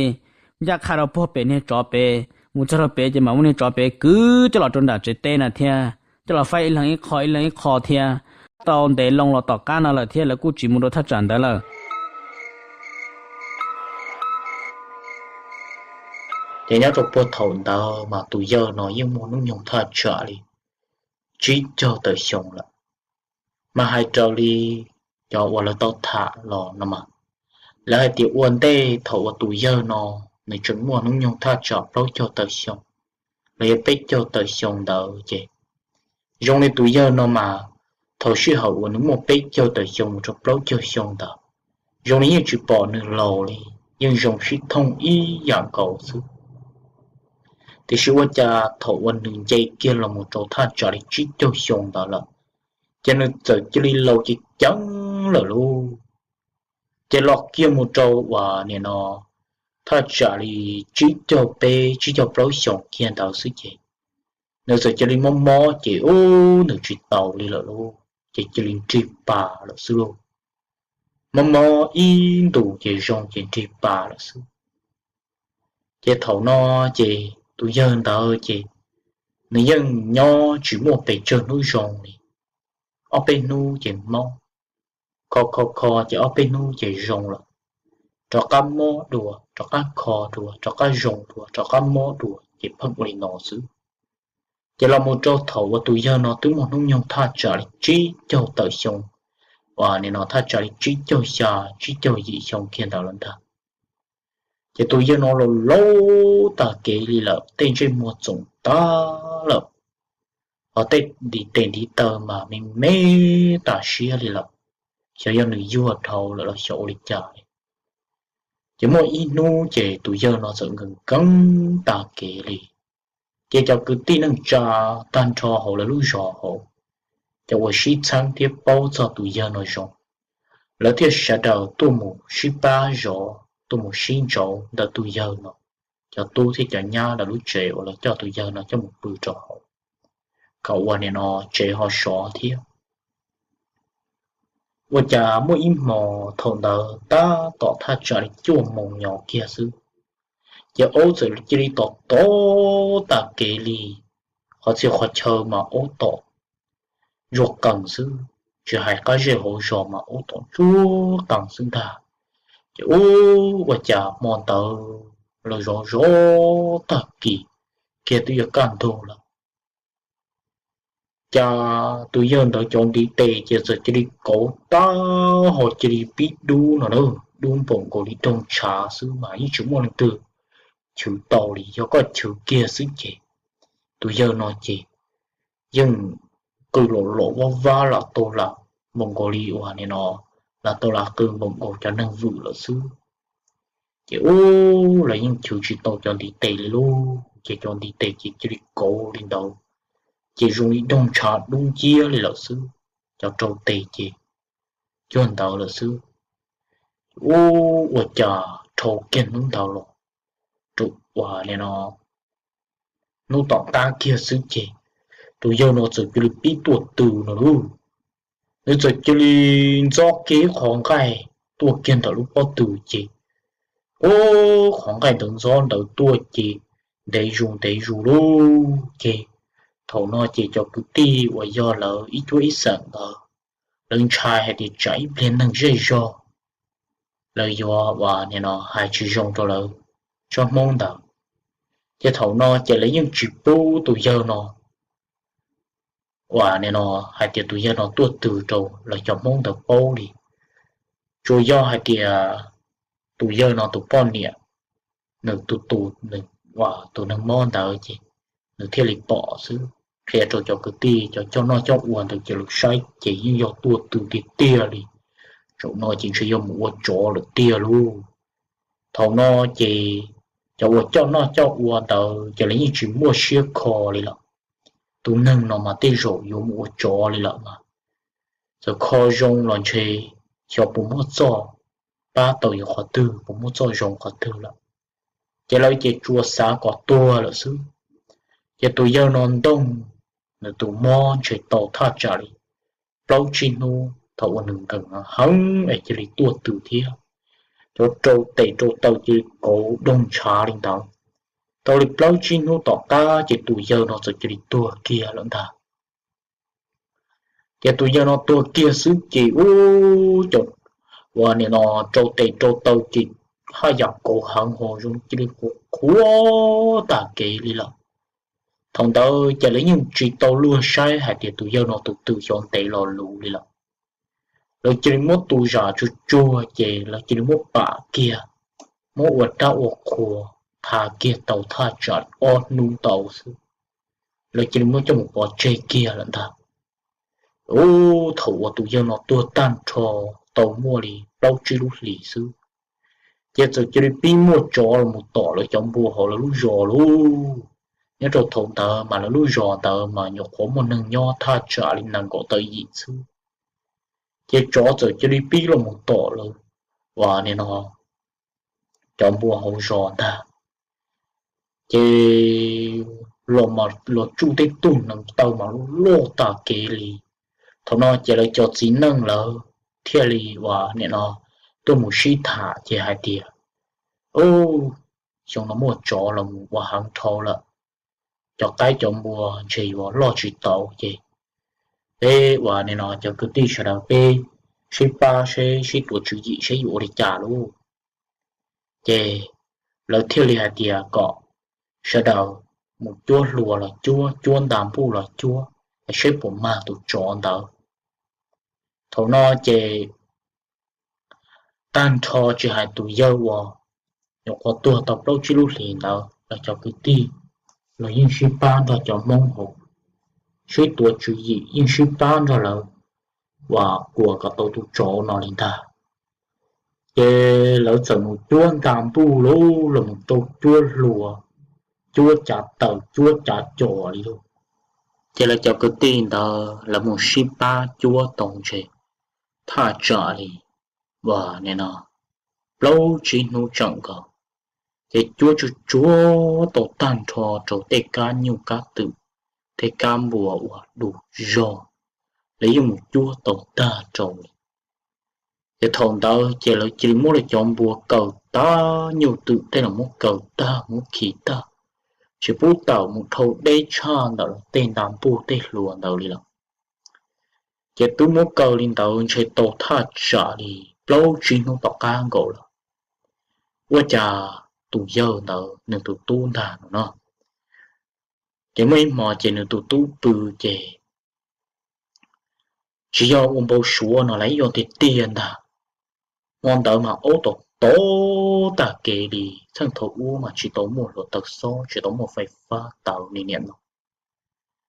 ncaj qha rau puag pem niag tsov pem, Mus txog rau pem ces mam muab niag tsov pem kwv coj los rau nram tsev teb na thiab, coj los faib ib leeg ib qho ib leeg ib qho thiab. Tau ntev loo los tom qab no lawm thiab lawv kuj tsis mus rau thaj tsam ntawd lawm. Ces nyob rau puag thaum ntawd mas tus yawg no yeej muaj hnub nyoog thaj tsam li tsib caug tawm xyoo lawm. Mas hais raws li cov uas lawv tau tham los no mas, lawv hais tias ua ntej thaum uas tus yawg no nws tseem muaj hnub nyoog thaj tsam plaub caug tawm xyoo los yog peb caug tawm xyoo ntawd ces, zoo li tus yawg no mas, thaum sij hawm uas nws muaj peb caug tawm xyoo mus rau plaub caug xyoo ntawd, zoo li yeej tsis pom nws laus li, yeej zoo sib thooj ib yam nkaus xwb. Tiam sis ua cas thaum uas nws nce kiag los mus rau thaj tsam li tsib caug xyoo ntawd lawm, ces nws txawm cia li laus ceev ceev lawm lauj. Ces los kiag mus rau uas nim no thaj tsam li tsib caug peb tsib caug plaub xyoos kiag ntawd xwb ces, nws txawm cia li mob mob ces ub nws tsis taus li lawm lauj, ces cia li nrig pas lawm xwb lauj. Mob mob ib ntus ces zoo ces nrig pas lawm xwb. Ces thaum no ces tus yawg ntawd ces nws yeej nyob tsis muaj pes tsawg hnub zoo li, ob peb hnub ces mob, kho kho kho ces ob peb hnub ces zoo lawm, rov qab mob dua, rov qab kho dua, rov qab zoo dua, rov qab mob dua, ces pheej ua li no xwb. Ces los mus rau thaum uas tus yawg no twb muaj hnub nyoog thaj tsam li tsib caug tawm xyoo, uas nim no thaj tsam li tsib caug xya, tsib caug yim xyoo kiag ntawd lawm ntag. Ces tus yawg no los laus tag kev li lawm, tej ntsej muag txoom tag lawm, hos tej ntiv tes ntiv taw mas me me tas siab li lawm, xyov yog nws yuag dhau lawm los xyov ua li cas li. Ces muaj ib hnub ces tus yawg no txawm nkees nkees tag kev li. Ces cov kwv tij neej tsa tag nrho hauv lawv lub zos hauv, cov uas sib txheeb thiab paub txog tus yawg no zoo, lawv thiaj sawv daws tuaj mus sib pab zov, tuaj mus sib ntsauv ntawm tus yawg no, cov tub thiab cov nyab lawv lub tsev uas lawv coj tus yawg no coj mus pw rau hauv, kom ua nim no tsev ho sov thiab. Ua cas muaj ib hmo thaum ntawd tab tom thaj tsam li cuaj moos nyob kiag xwb, ces aub txawm cia li tom tom tag kev li, qhov txhia qhov chaw mas aub tom ntsuag qees xwb, tsis hais qab zej hauv zos mas aub tom ntsuag qees xwb ntag. Ces ub ua cas hmo ntawd los zov zov tag kis kiag twb yuav kaj ntug lawm, cas tus yawg ntawd cov ntiv tes ces txawm cia li kauv tag ho cia li pib dub no na, dub npaum nkaus li doog ntshav xwb mas yeej tsis muaj leej twg chwv tau li, yog koj chwv kiag xwb ces tus yawg no ces yeej qw los los vab vab lam tau lam npaum nkaus li uas nim no lam tau lam qw npaum nkaus cov neeg vwm lawm xwb. Ces ub lawv yeej chwv tsis tau cov ntiv tes li lauj, ces cov ntiv tes ces cia li kauv li ntawd, ces zoo li doog ntshav dub nciab li lawm xwb, cov rau tes ces cuag ntawd lawm xwb. Ub ua cas dhau kiag hnub ntawd los rau uas nim no hnub tom qab kiag xwb ces tus yawg no txawm cia li pib tuaj tw no lauj. Nws txawm cia li ntxob kiag ib qho nqaij tuaj kiag ntawm lub pob tw ces, ub qhov nqaij ntawd ntxob ntawd tuaj ces ntev zus ntev zus lauj. Ces thaum no ces cov kwv tij uas yog lawv ib cuab ib xeem ntawd, lawv ntshai hais tias tsam ib pliag neeg zej zog lawv yuav uas nim no hais tsis zoo rau lawv tsob hmoob ntawd. Ces thaum no ces lawv yeej tsis pub tus yawg no uas nim no hais tias tus yawg no tuaj tw rau lawv cov hmoob ntawd paub li. Tsuas yog hais tias tus yawg no tus poj niam, nws tus tus nws, tus neeg mob ntawd ces nws thiaj li pom xwb. Qhia rau cov kwv tij cov coj noj coj ua ntawd ces lawv saib ces yeej yog tuaj tw tiag tiag li. Zaum no ces ntshe yog mus ua tsov lawm tiag lauj. Thaum no ces cov uas coj noj coj ua ntawd ces lawv yeej tsis muaj siab kho li lawm. Tus neeg no mas tej zaum yuav mus ua tsov li lawm mas, txawm kho zoo los ntshe xyov puas muaj txoj pab tau yuav qhov twg, puas muaj txoj zoo qhov twg lawm. Ces lawv ces tsuas xav kom tuag lawm xwb. Ces tus yawg no ntooj, nws tus mob ntshe tau thaj tsam li plaub tsib hnub thaum uas nws nkees heev es cia li tuaj tw thiab. Cov rau tes rau taw cia li kauv doog ntshav li ntawd. Tau li plaub tsib hnub tom qab ces tus yawg no txawm cia li tuag kiag lawm ntag. Ces tus yawg no tuag kiag xwb ces ub, cov uas nim no rau tes rau taw ces haj yam kauv heev ho zoo cia li qhuav qhuav tag kev li lawm. Thaum ntawd ces lawv yeej tsis tau luag saib hais tias tus yawg no tus twg xyov ntev los luv li lawm. Lawv cia li muab tus zam tsuag tsuag ces lawv cia li muab pam kiag, muab ua rab ua qhua, tha kiag tau thaj tsam ob hnub ntau xwb, lawv cia li muab coj mus pov tseg kiag lawm ntag. Ub, thaum uas tus yawg no tuag tag nrho tau muaj li plaub tsib lub hlis xwb, ces txawm cia li pib muaj tsov los mus tom lawv cov npua hauv lawv lub zos lauj. Nyob rau thaum ntawd mas lawv lub zos ntawd mas nyuam qhuav muaj neeg nyob thaj tsam li nees nkaum tawm yim xwb, ces tsov txawm cia li pib los mus tom lawv uas nim no cov npua hauv zos ntag. Ces los tsuj tej tug neev taw mas loj tag kev li. Thaum no ces lawv cov txiv neej lawv thiaj li uas nim no tuaj mus sib tham ces hais tias, Ub, xyoo no muaj tsov los mus ua heev dhau lawm, cov qaib cov npua ntshe yuav loj tsis tau ces peb uas nim no cov kwv tij sawv daws peb sib pab seb sib tuav tswv yim seb yuav ua li cas lauj. Ces lawv thiaj li hais tias kom sawv daws mus cuab hlua los cuab, cuab nta npuj los cuab, es seb puas mag tus tsov ntawd. Thaum no ces tag nrho tsis hais tus yawg uas nyuam qhuav tuag tau plaub tsib lub hlis ntawd los cov kwv tij los yeej sib pab nrog cov Hmoob hauv, sib tuav tswv yim yeej sib pab nrog lawv uas kuas kom tau tus tsov no li ntag. Ces lawv txawm mus cuab nta npuj lauj, los mus rau cuab hlua, cuab cav taws cuab cav cos li lauj. Ces lawv cov kwv tij ntawd lawv mus sib pab cuab tau ntshe thaj tsam li uas nim no plaub tsib hnub tseem nkaus, ces cuab tsuag tsuag tau tag nrho rau tej kab nyuj kab twm, tej kab npua uas du zog, lawv yeej mus cuab tau tag rau li. Ces thaum ntawd ces lawv cia li muab lawv cov npua kaw tag, nyuj twm tej los muab kaw tag muab khi tag, tsis pub tawm mus dhau deb tshaj ntawm lawv tej nta npuj tej hlua ntawd li lawm. Ces twb muab kaw li ntawd ntshe tau thaj tsam li plaub tsib hnub tom qab nkaus lawm, ua cas tus yawg ntawd nws tus tub ntag no no, ces muaj ib hmo ces nws tus tub pw ces tsis yog ua npau suav no las, yog tiag tiag ntag. Hmo ntawd mas aub tom tom tag kev li, txheej thaum ub mas tsis tau muaj hluav taws xob tsis tau muaj fais fab tawv li niam no.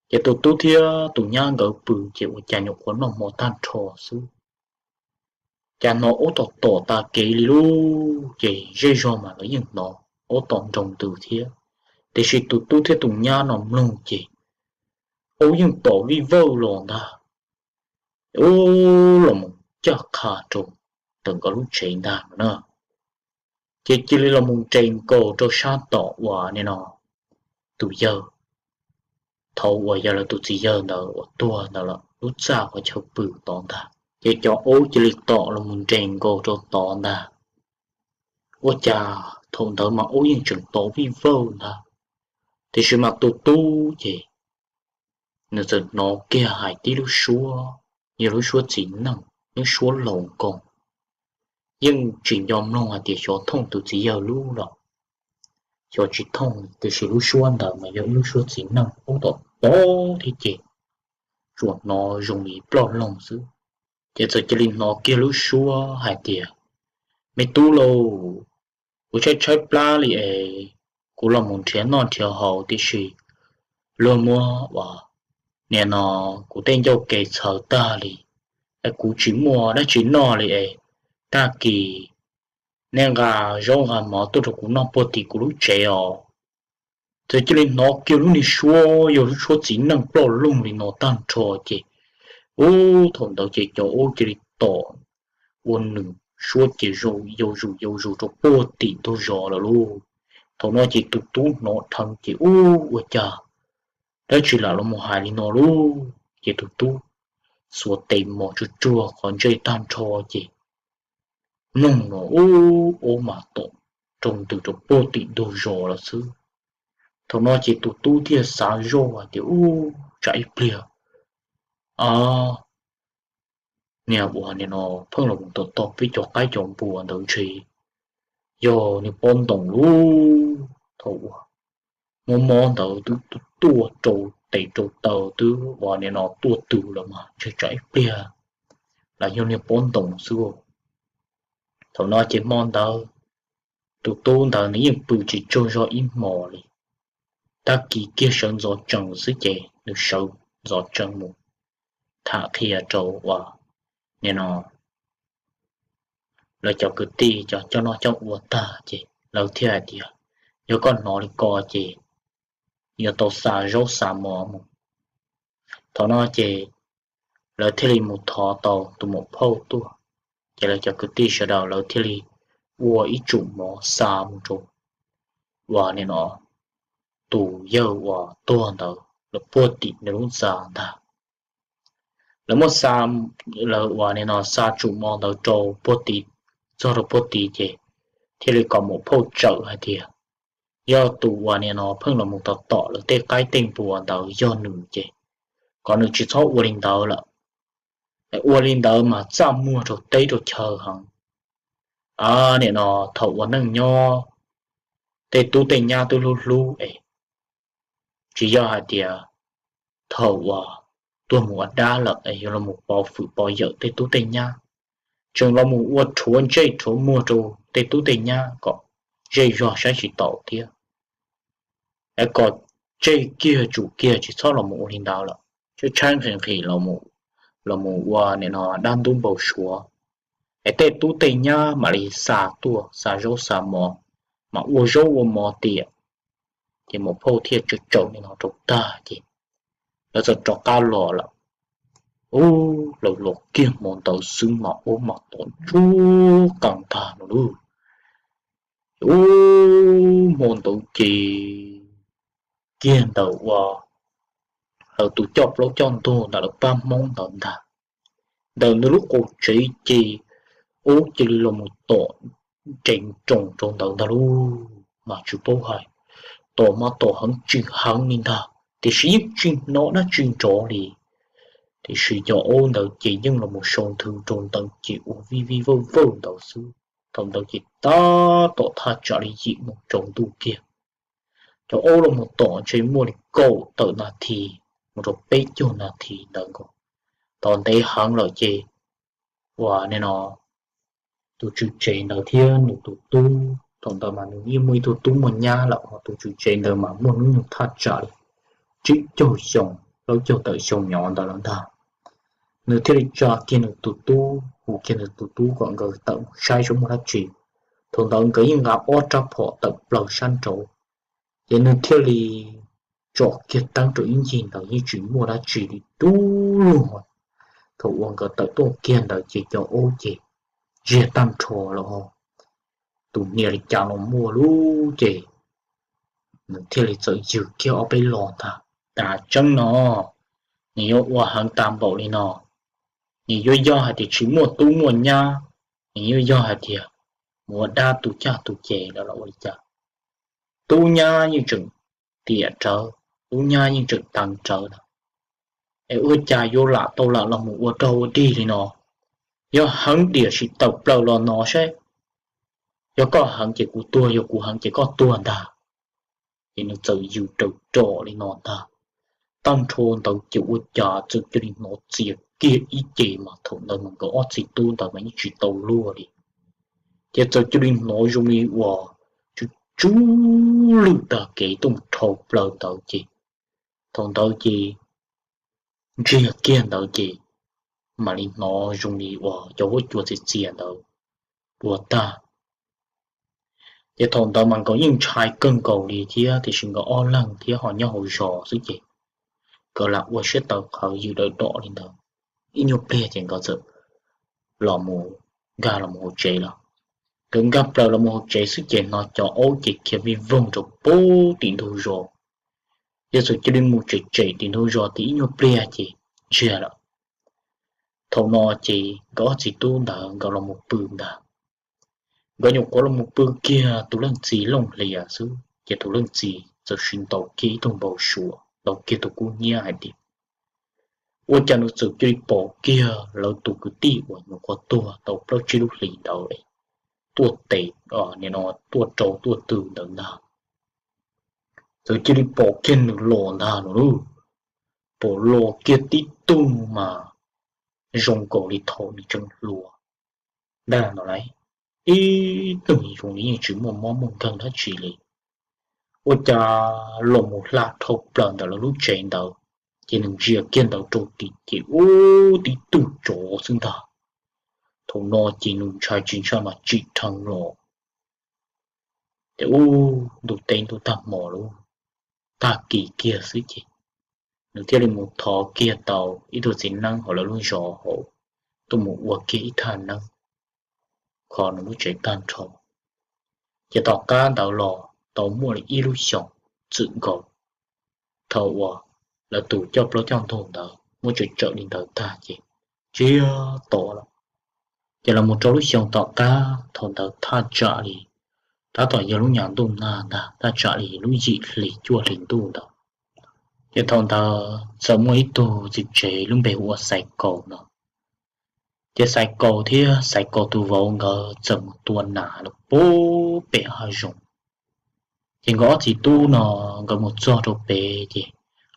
Ces tus tub thiab tus nyab nkawd pw ces ua cas nyuam qhuav noj hmo tag nrho xwb, cas hnov aub tom tom tag kev li lauj. Ces zej zog mas lawv yeej hnov aub tom nroo ntws thiab, tiam sis tus tub thiab tus nyab no mloog ces aub yeej tom vij vawj los ntag, ub, los mus caj qha rau ntawm nkawd lub tsev ntag no na. Ces cia li los mus nres nkaus rau sab tom uas nim no tus yawg, thaum uas yog lawv tus txiv yawg ntawd uas tuag ntawd lawm lub txaj qhov chaw pw tod ntag. Ces cov aub cia li tom los mus nres nkaus rau tod ntag. Ua cas thaum ntawd mas aub yeej tseem tom vij vawj ntag, tiam sis mas tus tub ces nws txawm hnov kiag hais tib lub suab, yog lub suab txiv neej, lub suab laus nkoos. Yeej tsis nco mloog hais tias xyov thooj tus txiv yawg lub los xyov tsis thooj, tiam sis lub suab ntawd mas yog ib lub suab txiv neej aub tom tom thiab ces tsuas hnov zoo li ploj loog xwb. Ces txawm cia li hnov kiag lub suab hais tias, Me tub lauj, kuv tshaib tshaib plab li es kuv los mus nrhiav noj nrhiav haus tib si, luag muab uas nim no kuv tej ncauj ke txhaws tag li, es kuv tsis muaj dab tsi noj li es tag kis nej nqa zaub nqa mov tuaj rau kuv noj puag tim kuv lub tsev os. Txawm cia li hnov kiag lub niag suab yog lub suab txiv neej ploj loog li no tag nrho ces, ub, thaum ntawd ces cov aub cia li tom ua nws suab ces yau zus yau zus rau puag tim ntug zos lawm lauj. Thaum no ces tus tub hnov dheev ces ub, ua cas dab tsi lam los mus hais li no lauj. Ces tus tub xuas tes mos tsuag tsuag qhov ntsej tag nrho ces mloog no ub, aub mas tom nroo ntws rau puag tim ntug zos lawm xwb. Thaum no ces tus tub thiaj xav zoj hais tias, Ub, tsam ib pliag, a, niag uas nim no pheej los tom tom peb cov qaib cov npua ntawd ntshe yog niag pob ntoos lauj. Thaum uas mob mob ntawd twb tuaj rau tes rau taw twb uas nim no tuaj twg lawm mas ntshe tsam ib pliag los yog niag pob ntoos xwb. Thaum no ces hmo ntawd tus tub ntawd nws yeej pw tsis tsaug zog ib hmos li. Tag kis kiag sawv ntxov tsees xwb ces nws sawv ntxov tsees mus tham qhia rau uas nim no lawv cov kwv tij cov coj noj coj ua tag ces lawv thiaj hais tias, Yog koj hnov li ko ces yuav tau xa zaub xa mov mus. Thaum no ces lawv thiaj li mus thov tau tus muam phauj tuaj, ces lawv cov kwv tij sawv daws lawv thiaj li ua ib tsum mov xa mus rau uas nim no tus yawg uas tuag ntawd lawv puag tim nws lub ntxa ntag. Lawv muab xa, lawv uas nim no xa tsum mov ntawd rau puag tim, txog rau puag tim ces thiaj li kom muam phauj tsawm hais tias yog tus uas nim no pheej los mus tom tom lawv tej qaib tej npua ntawd yog nws ces kom nws tsis txhob ua li ntawd lawm. Ua li ntawd mas txaj muag rau teb rau chaw heev. Nim no thaum ua neej nyob tej tub tej nyab twb hlub hlub es tsis yog hais tias thaum uas tuag mus ua dab lawm es yuav los pov fwm pov yawm tej tub tej nyab, tseem los mus ua rhuav ntsej rhuav muag rau tej tub tej nyab kom zej zog saib tsis taus thiab. Es kom tseg kiag tsum kiag tsis txhob los mus ua li ntawd lawm. Tshaib tshaib nqhis nqhis los mus ua nim no dab ntub npau suav, es tej tub tej nyab mam li xa tuaj xa zaub xa mov, mas ua zaub ua mov tiam. Ces muam phauj thiaj tsawm tsawm li no rau tag ces lawv txawm rov qab los lawm. Ub, lawv los kiag hmo ntawd xwb mas ub mas tom ntsuj qees tag no lauj. Ub, hmo ntawd ces kiag ntawm uas lawv tus coj plaub coj ntug ntawm lawv pab Hmoob ntawd ntag, ntawm nws lub qaum tsev ces ub cia li los mus tom nrees nroos rau ntawd ntag lauj. Mas tsis paub hais tom mas tom heev tsis heev li ntag tiam sis yeej tsis hnov dab tsi nrov li. Tiam sis cov aub ntawd ces yeej los mus sau nthwv rau ntawd ces ua vij vij vawj vawj ntawd xwb. Thaum ntawd ces tab tom thaj tsam li yim moos tsaus ntuj kiag. Cov aub los mus tom ntshe muaj li kaum tawm nas this mus rau peb caug nas this ntawd nkaus. Tom ntev heev lawm ces uas nim no tus tswv tsev ntawd thiab nws tus tub, thaum ntawd mas nws yeej muaj ib tug tub muaj nyab lawm, ho tus tswv tsev ntawd mas muaj hnub nyoog thaj tsam li tsib caug xyoo plaub caug tawm xyoo nyob ntawd lawm ntag. Nws thiaj li tsa kiag nws tus tub, hu kiag nws tus tub kom nkawd tawm mus saib saib muaj dab tsi. Thaum ntawd nkawd yeej nqa ob rab phom tawm plaws sab nraud, ces nws thiaj li tsom kiag teeb rau ib ncig ntawd yeej tsis muaj dab tsi li dub lug. Thaum uas nkawd tawm tuaj kiag ntawd ces cov aub ces ntsiag tag nrho lawm ho, tus hniav li cas los muaj lub ces nws thiaj li txawm ywg kiag ob peb lo ntag. Tseeb no, nws yuav ua heev tas npaum li no, nws yuav yog hais tias tsis muaj tub muaj nyab, nws yuav yog hais tias mus ua dab tu caj tu ces lawm los ua li cas? Tub nyab yeej tseem tiam rawv, tub nyab yeej tseem teev rawv na, es ua cas yuav lam tau lam los mus ua rog ua dig li no? Yog heev diam sim tawm plaws los no saib, yog koj heev ces kuv tuag, yog kuv heev ces koj tuag ntag. Ces nws txawm yws raws rom li no ntag. Tag nrho ntawd ces ua cas txawm cia li hnov txias kiag ib ce mas thaum ntawd mas nkawd ob txiv tub ntawd mas yeej tsis tau luag li. Ces txawm cia li hnov zoo li uas tsw tsw lwj tag kev tuaj mus dhau plaws ntawd ces thaum ntawd ces ntsiag kiag ntawd ces mam li hnov zoo li uas cov huab cua txias txias ntawd ua tag. Ces thaum ntawd mas nkawd yeej ntshai kawg nkaus li thiab tiam sis nkawd ob leeg thiab ho nyob hauv zos xwb ces nkawd lam ua siab tawv qhawv yws dawm dom li ntawd. Ib nyuag pliag ces nkawd txawm los mus nkag los mus hauv tsev lawm. Nkawd nkag plaws los mus hauv tsev xwb ces hnov cov aub ces khiav vij voog rau pem tim ntug zos. Yog txawm cia li mus tsem tsem tim ntug zos tias ib nyuag pliag ces ntsiag lawm. Thaum no ces nkawd ob txiv tub ntawd nkawd los mus pw ntag. Nkawd nyuam qhuav los mus pw kiag tus leej txiv looj hlias xwb ces tus leej txiv txawm sis ntaus kiag ib tug npau suav, ntaus kiag tus kub hnyiab hais tias, ua cas nws txawm cia li pom kiag lawv tus kwv tij uas nyuam qhuav tuag tau plaub tsib lub hlis ntawd tuaj tes, nim no tuaj rau tuaj tw ntawd ntag. Txawm cia li pom kiag nws los ntag no lauj, pom los kiag tib tug mas zoo nkaus li thaum nws tseem hluas ntag no lauj. Ib tug zoo li yeej tsis muaj mob muaj nkeeg dab tsi li. Ua cas los mus hla dhau plaws ntawm lawv lub tsev ntawd, ces nws ntsia kiag ntawd rau tim ces ub tib tug tsov xwb ntag. Thaum no ces nws ntshai tsis ntshai mas tsim dheev los. Ces ub ntuj teb ntuj tag hmo lub, tag kis kiag xwb ces nws thiaj li mus thov kiag tau ib tug txiv neeb hauv lawv lub zos hauv tuaj mus ua kiag ib thaj neeb kho nws lub tsev tag nrho. Ces tom qab ntawd los tau muaj li ib lub xyoos txwm nkaus, thaum uas lawv tus coj plaub coj ntug ntawd muab tsawm tsawm li ntawd tag ces ntsiag to lawm. Ces los mus rau lub xyoo tom qab thaum ntawd thaj tsam li, tab tom yog lub nyam ntuj nag ntag, thaj tsam li lub yim hlis cuaj hlis ntuj ntawd. Ces thaum ntawd txawm muaj ib tug txiv tsev lub npe hu ua Xaiv Kaus no. Ces Xaiv Kaus thiab Xaiv Kaus tus vauv nkawd txawm mus tua nas lawm puag pem hav zoov. Ces nkawd ob txiv tub no nkawd mus txog rau pem ces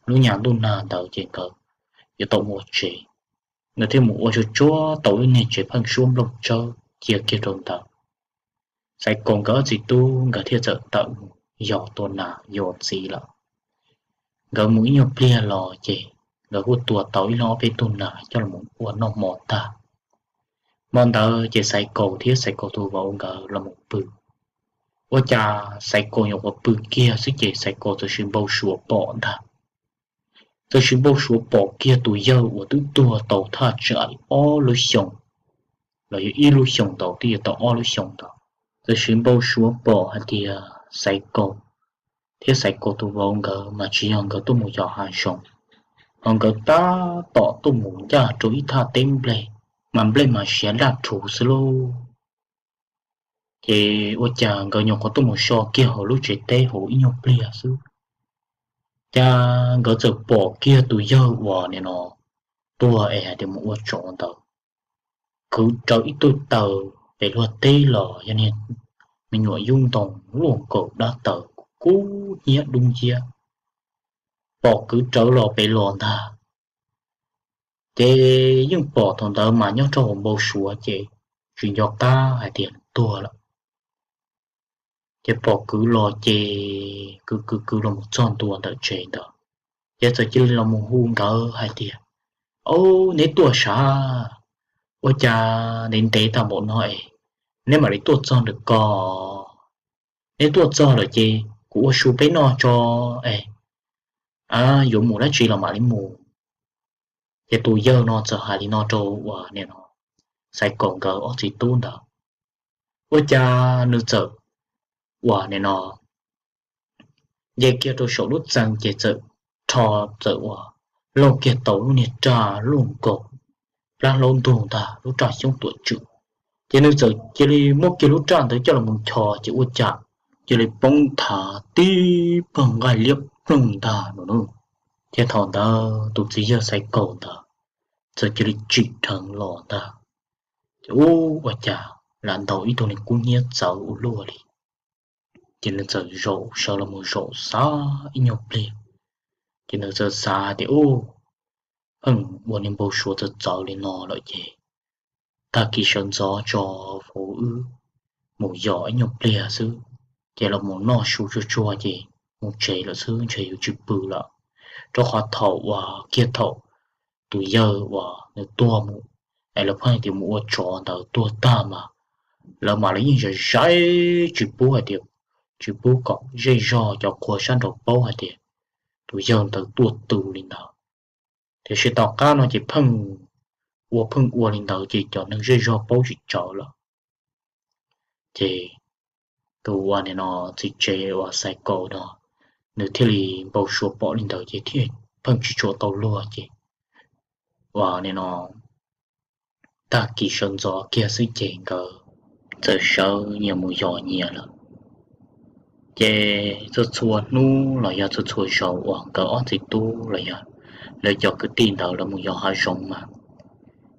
lub nyam ntuj nag ntawd ces nkawd yuav tau mus ua tsev. Nkawd thiaj mus ua tsuag tsuag tau lub niag tsev pheej suab nplooj tsawb cia kiag rau ntawd. Xaiv Kaus nkawd ob txiv tub nkawd thiaj txawm tawm mus yos tua nas yos ntxiv lawm. Nkawd mus ib nyuag pliag los ces nkawd kuj tua tau ib leeg ob peb tug nas coj los ua noj hmo tag. Hmo ntawd ces Xaiv Kaus thiab Xaiv Kaus tus vauv nkawd los mus pw. Ua cas Xaiv Kaus nyuam qhuav pw kiag xwb ces Xaiv Kaus txawm sis npau suav pom ntag. Txawm sis npau suav pom kiag tus yawg uas twb tuag tau thaj tsam li ob lub xyoos, los yog ib lub xyoos ntawd twb yuav tau ob lub xyoos ntawd. Txawm sis npau suav pom hais tias Xaiv Kaus thiab Xaiv Kaus tus vauv nkawd mas tsis yog nkawd tuaj mus yos hav zoov, ho nkawd tab tom tuaj mus ncaj rau ib thaj teb nplej, mas nplej mas siav daj rhuv xwb lauj. Ces ua cas nkawd nyuam qhuav tuaj mus so kiag hauv lub tsev teb hauv ib nyuag pliag xwb, cas nkawd txawm pom kiag tus yawg uas nim no tuag es hais tias mus ua tsov ntawd, kwv rawv ib tug taws pem luag teb los yog niag me nyuam yub ntoo luaj nkaus dab taws kub hnyiab dub nciab, pom kwv rawv los pem los ntag. Ces yeej pom thaum ntawd mas nyob rau hauv npau suav ces tsis nco qab hais tias nws tuag lawm. Ces pom kwv los ces kwv kwv kwv los mus txog ntua ntawm tsev ntawd, ces txawm cia li los mus hu nkawd hais tias, Au, neb tuaj sav? Ua cas ntev ntev tag npaum no es neb mam li tuaj txog ntawm ko? Neb tuaj txog lawm ces kuv ua su peb noj tso es yuav mus dab tsi los mam li mus. Ces tus yawg no txawm hais li no rau uas nim no Xaiv Kaus nkawd ob txiv tub ntawd, ua cas nws txawm uas nim no nce kiag rau saum lub txee ces txawm rho, txawm uas lauj kiag tau lub niag raj luaj nkaus plab hlaub ntug ntag, lub raj xyoob tuam tswm. Ces nws txawm cia li muab kiag lub raj ntawd coj los mus nchos ces ua cas cia li poob nthav tib pawg nqaij liab ploog ntag no. Ces thaum ntawd tus txiv yawg Xaiv Kaus ntawd txawm cia li tsim dheev los ntag. Ces ua cas lam ntaus ib tug niag kub hnyiab txawv ua luaj li. Ces nws txawm zaum sawv los mus zaum xav ib nyuag pliag, ces nws txawm xav tias, Ub, pheej ua niag npau suav txawv txawv li no lawm ces tag kis sawv ntxov tso, vauv wb mus yos ib nyuag pliag xwb, ces los mus noj su tsuag tsuag ces mus tsev lawm xwb, ntshe yuav tsis pw lawm. Rau qhov thaum uas kiag thaum tus yawg uas nws tuag mus es lawv pheej tias mus ua tsov ntawd tuag tag mas lawv mas lawv yeej zais zais tsis pub hais tias, tsis pub kom zej zog cov qhua sab nraud paub hais tias tus yawg ntawd tuaj tu li ntawd. Tiam sis tom qab no ces pheej ua pheej ua li ntawd ces cov neeg zej zog paub tsis tsawv lawm. Ces tus uas nim no txiv tsev uas Xaiv Kaus no, nws thiaj li npau suav pom li ntawd ces thiaj pheej tsis tshua tau luag ces uas nim no tag kis sawv ntxov kiag xwb ces nkawd txawm sawv nyias mus yos nyias lawm. Ces txhua txhua hnub los yog txhua txhua zaus uas nkawd ob txiv tub los yog lawv cov kwv tij ntawd los mus yos hav zoov mas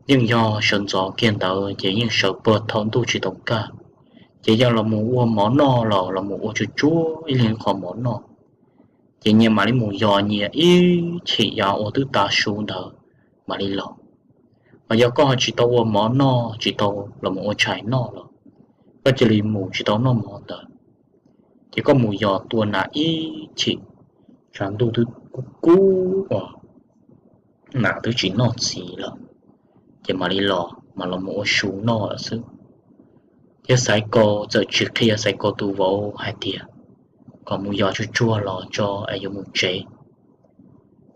yeej yog sawv ntxov kiag ntawd ces yeej sawv puag thaum ntuj tsis tau kaj, ces yog los mus ua mov noj los los mus ua tsuag tsuag ib leeg qhov mov noj, ces nyias mam li mus yos nyias ib chim yav uas twb tav su ntawd mam li los. Mas yog koj ho tsis tau ua mov noj, tsis tau los mus ua tshais noj los koj cia li mus tsis tau noj mov ntawd, ces koj mus yos tua nas ib chim, tshav ntuj twb kub kub uas nas twb tsis noj txiv lawm, ces mam li los mas los mus ua su noj lawm xwb. Thiab Xaiv Kaus txawm tsis qhia Xaiv Kaus tus vauv hais tias kom mus yos tsuag tsuag los tso es yuav mus tsev.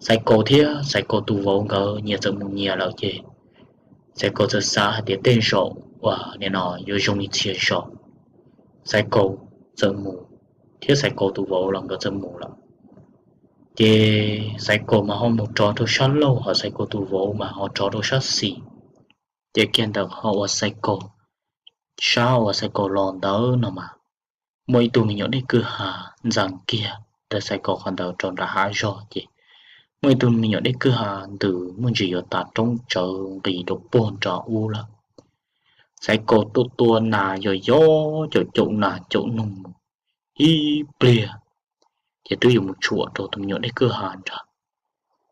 Xaiv Kaus thiab Xaiv Kaus tus vauv nkawd nyias txawm mus nyias lawm ces Xaiv Kaus txawm xav hais tias tej zaum uas nim no yuav zoo li txhia zaus Xaiv Kaus txawm mus, thiab Xaiv Kaus tus vauv los nkawd txawm mus lawm. Ces Xaiv Kaus mas ho mus rov rau sab laug, ho Xaiv Kaus tus vauv mas ho rov rau sab xis. Ces kiag ntawm qhov uas Xaiv Kaus, sab uas Xaiv Kaus los ntawd no mas muaj ib tug me nyuam dej kwj ha ntxeev kiag ntawm Xaiv Kaus qhov ntawd rau nram hav zog ces muaj ib tug me nyuam dej kwj ha ntws muaj ntsis yuav tas roob tsawv nqis rau puag nram ub lawm. Xaiv Kaus tua tua nas yos yos caum caum nas caum noog mus ib pliag, ces twb yuav mus tshuam rau tus me nyuam dej kwj ha nrad.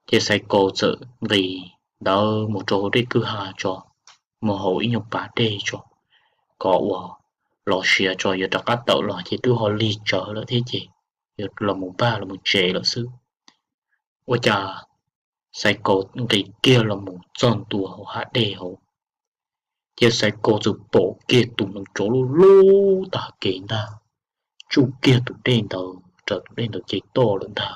Ces Xaiv Kaus txawm nqis ntawd mus rau hauv dej kwj ha tso, mus haus ib nyuag pas dej tso, kom uas los siav tso yuav rov qab tawm los ces twb ho lig tsawv lawm thiab ces yuav los mus npaj los mus tsev lawm xwb. Ua cas Xaiv Kaus nqis kiag los mus txog ntua hauv hav dej hauv, ces Xaiv Kaus txawm pom kiag tus neev tsov lub lub tag kev ntag, tsuj kiag tus dej ntawd raws tus dej ntawd ce toj lawm ntag.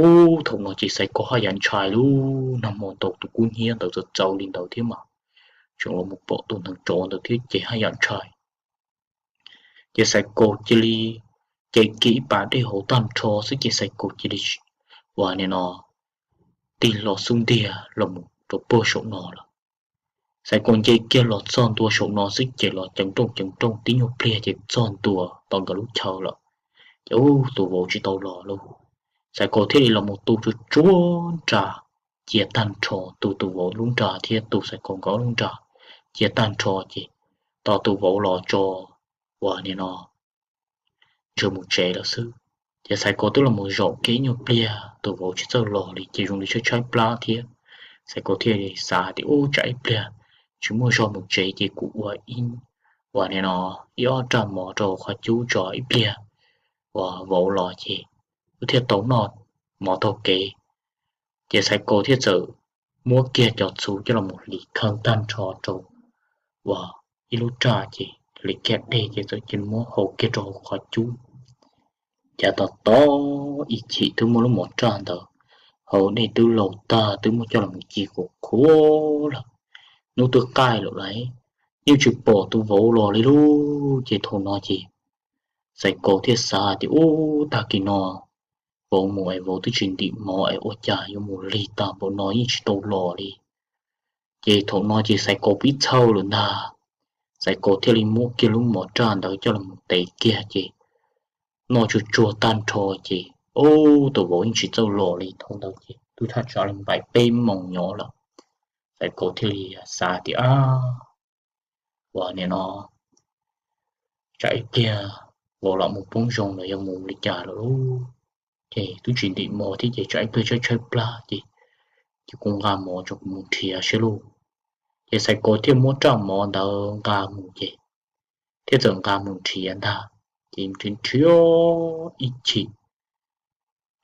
Ub, thaum no ces Xaiv Kaus haj yam ntshai lub nag hmo ntaus tus kub hnyiab ntawd txawv txawv li ntawd thiab mas tseem los mus pom tus neev tsov ntawd thiab ces haj yam ntshai. Ces Xaiv Kaus cia li nce kiag ib pas dej hauv tag nrho xwb ces Xaiv Kaus cia li ua nim no tig hlo xub ntiag los mus rau puag saum no lawm. Xaiv Kaus nce kiag los txog ntua saum no xwb ces los ceev nrooj ceev nrooj tib nyuag pliag ces txog ntua tom nkawd lub chaw lawm. Ces ub, tus vauv tsis tau los lauj. Xaiv Kaus thiaj li los mus tu tsuag tsuag nra cia tag nrho, tu tus vauv lub nra thiab tu Xaiv Kaus nkawd lub nra cia tag nrho ces tos tus vauv los tso uas nim no ntshe mus tsev lawm xwb. Ces Xaiv Kaus twb los mus zaum kiag ib nyuag pliag tus vauv tsis txawj los li ces zoo li tshaib tshaib plab thiab. Xaiv Kaus thiaj li xav tias ub, tsam ib pliag tsis muaj zog mus tsev ces kuv ua ib, ua nim no ib ob raj mov rau qhov cub tso ib pliag uas vauv los ces wb thiaj tau noj mov taug kev. Ces Xaiv Kaus thiaj txawm muab kiag cov txhuv coj los mus hliv kheeb tag nrho rau uas ib lub raj ces hliv kiag dej ces txawm cia li muab hau kiag rau hauv qhov cub. Cas tos tos ib chim twb muab lub mov raj ntawd hau dej twb laus tag twb muab coj los mus ci qhuav qhuav lawm. Hnub twb qaij lawm lauj, yeej tsis pom tus vauv los li lauj. Ces thaum no ces Xaiv Kaus thiaj xav tias ub, tag kis no vauv mus es vauv twb tsis ntim mov es ua cas yuav mus lig tag npaum no yeej tsis tau los li. Ces thaum no ces Xaiv Kaus pib txhawj lawm ntag. Xaiv Kaus thiaj li muab kiag lub mov raj ntawd coj los mus tev kiag ces noj tsuag tsuag tag nrho ces ub, tus vauv yeej tsis txawj los li. Thaum ntawd ces twb thaj tsam li npaim peb moos nyob lawm. Xaiv Kaus thiaj li xav tias ab, ua nim no tsam ib pliag vauv los mus poob zoo los yog mus li cas lawm lauj. Ces twb tsis ntim mov thiab ces tsam ib pliag tshaib tshaib plab ces, ces kuv nqa mov tso kuv mus nrhiav saib lauj. Ces Xaiv Kaus thiaj muab raj mov ntawd nqa mus ces thiaj txawm nqa mus nrhiav ntag. Ces nrhiav nrhiav ib chim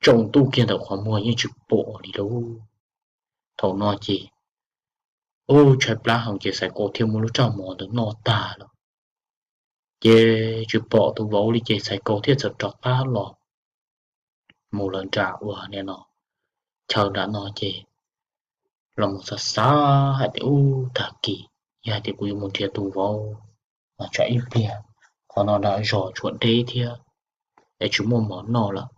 tsaus ntuj kiag ntawm qhov muag yeej tsis pom li lauj. Thaum no ces ub, tshaib plab heev ces Xaiv Kaus thiaj muab lub raj mov ntawd noj tag lawm. Ces tsis pom tus vauv li ces Xaiv Kaus thiaj txawm rov qab los mus lawm nram uas nim no chaw nram no ces los mus xav xav hais tias ub, tag kis yog hais tias kuv yuav mus nrhiav tus vauv mas tsam ib pliag qhov no nram zos tshuav deb thiab es tsis muaj mov noj lawm.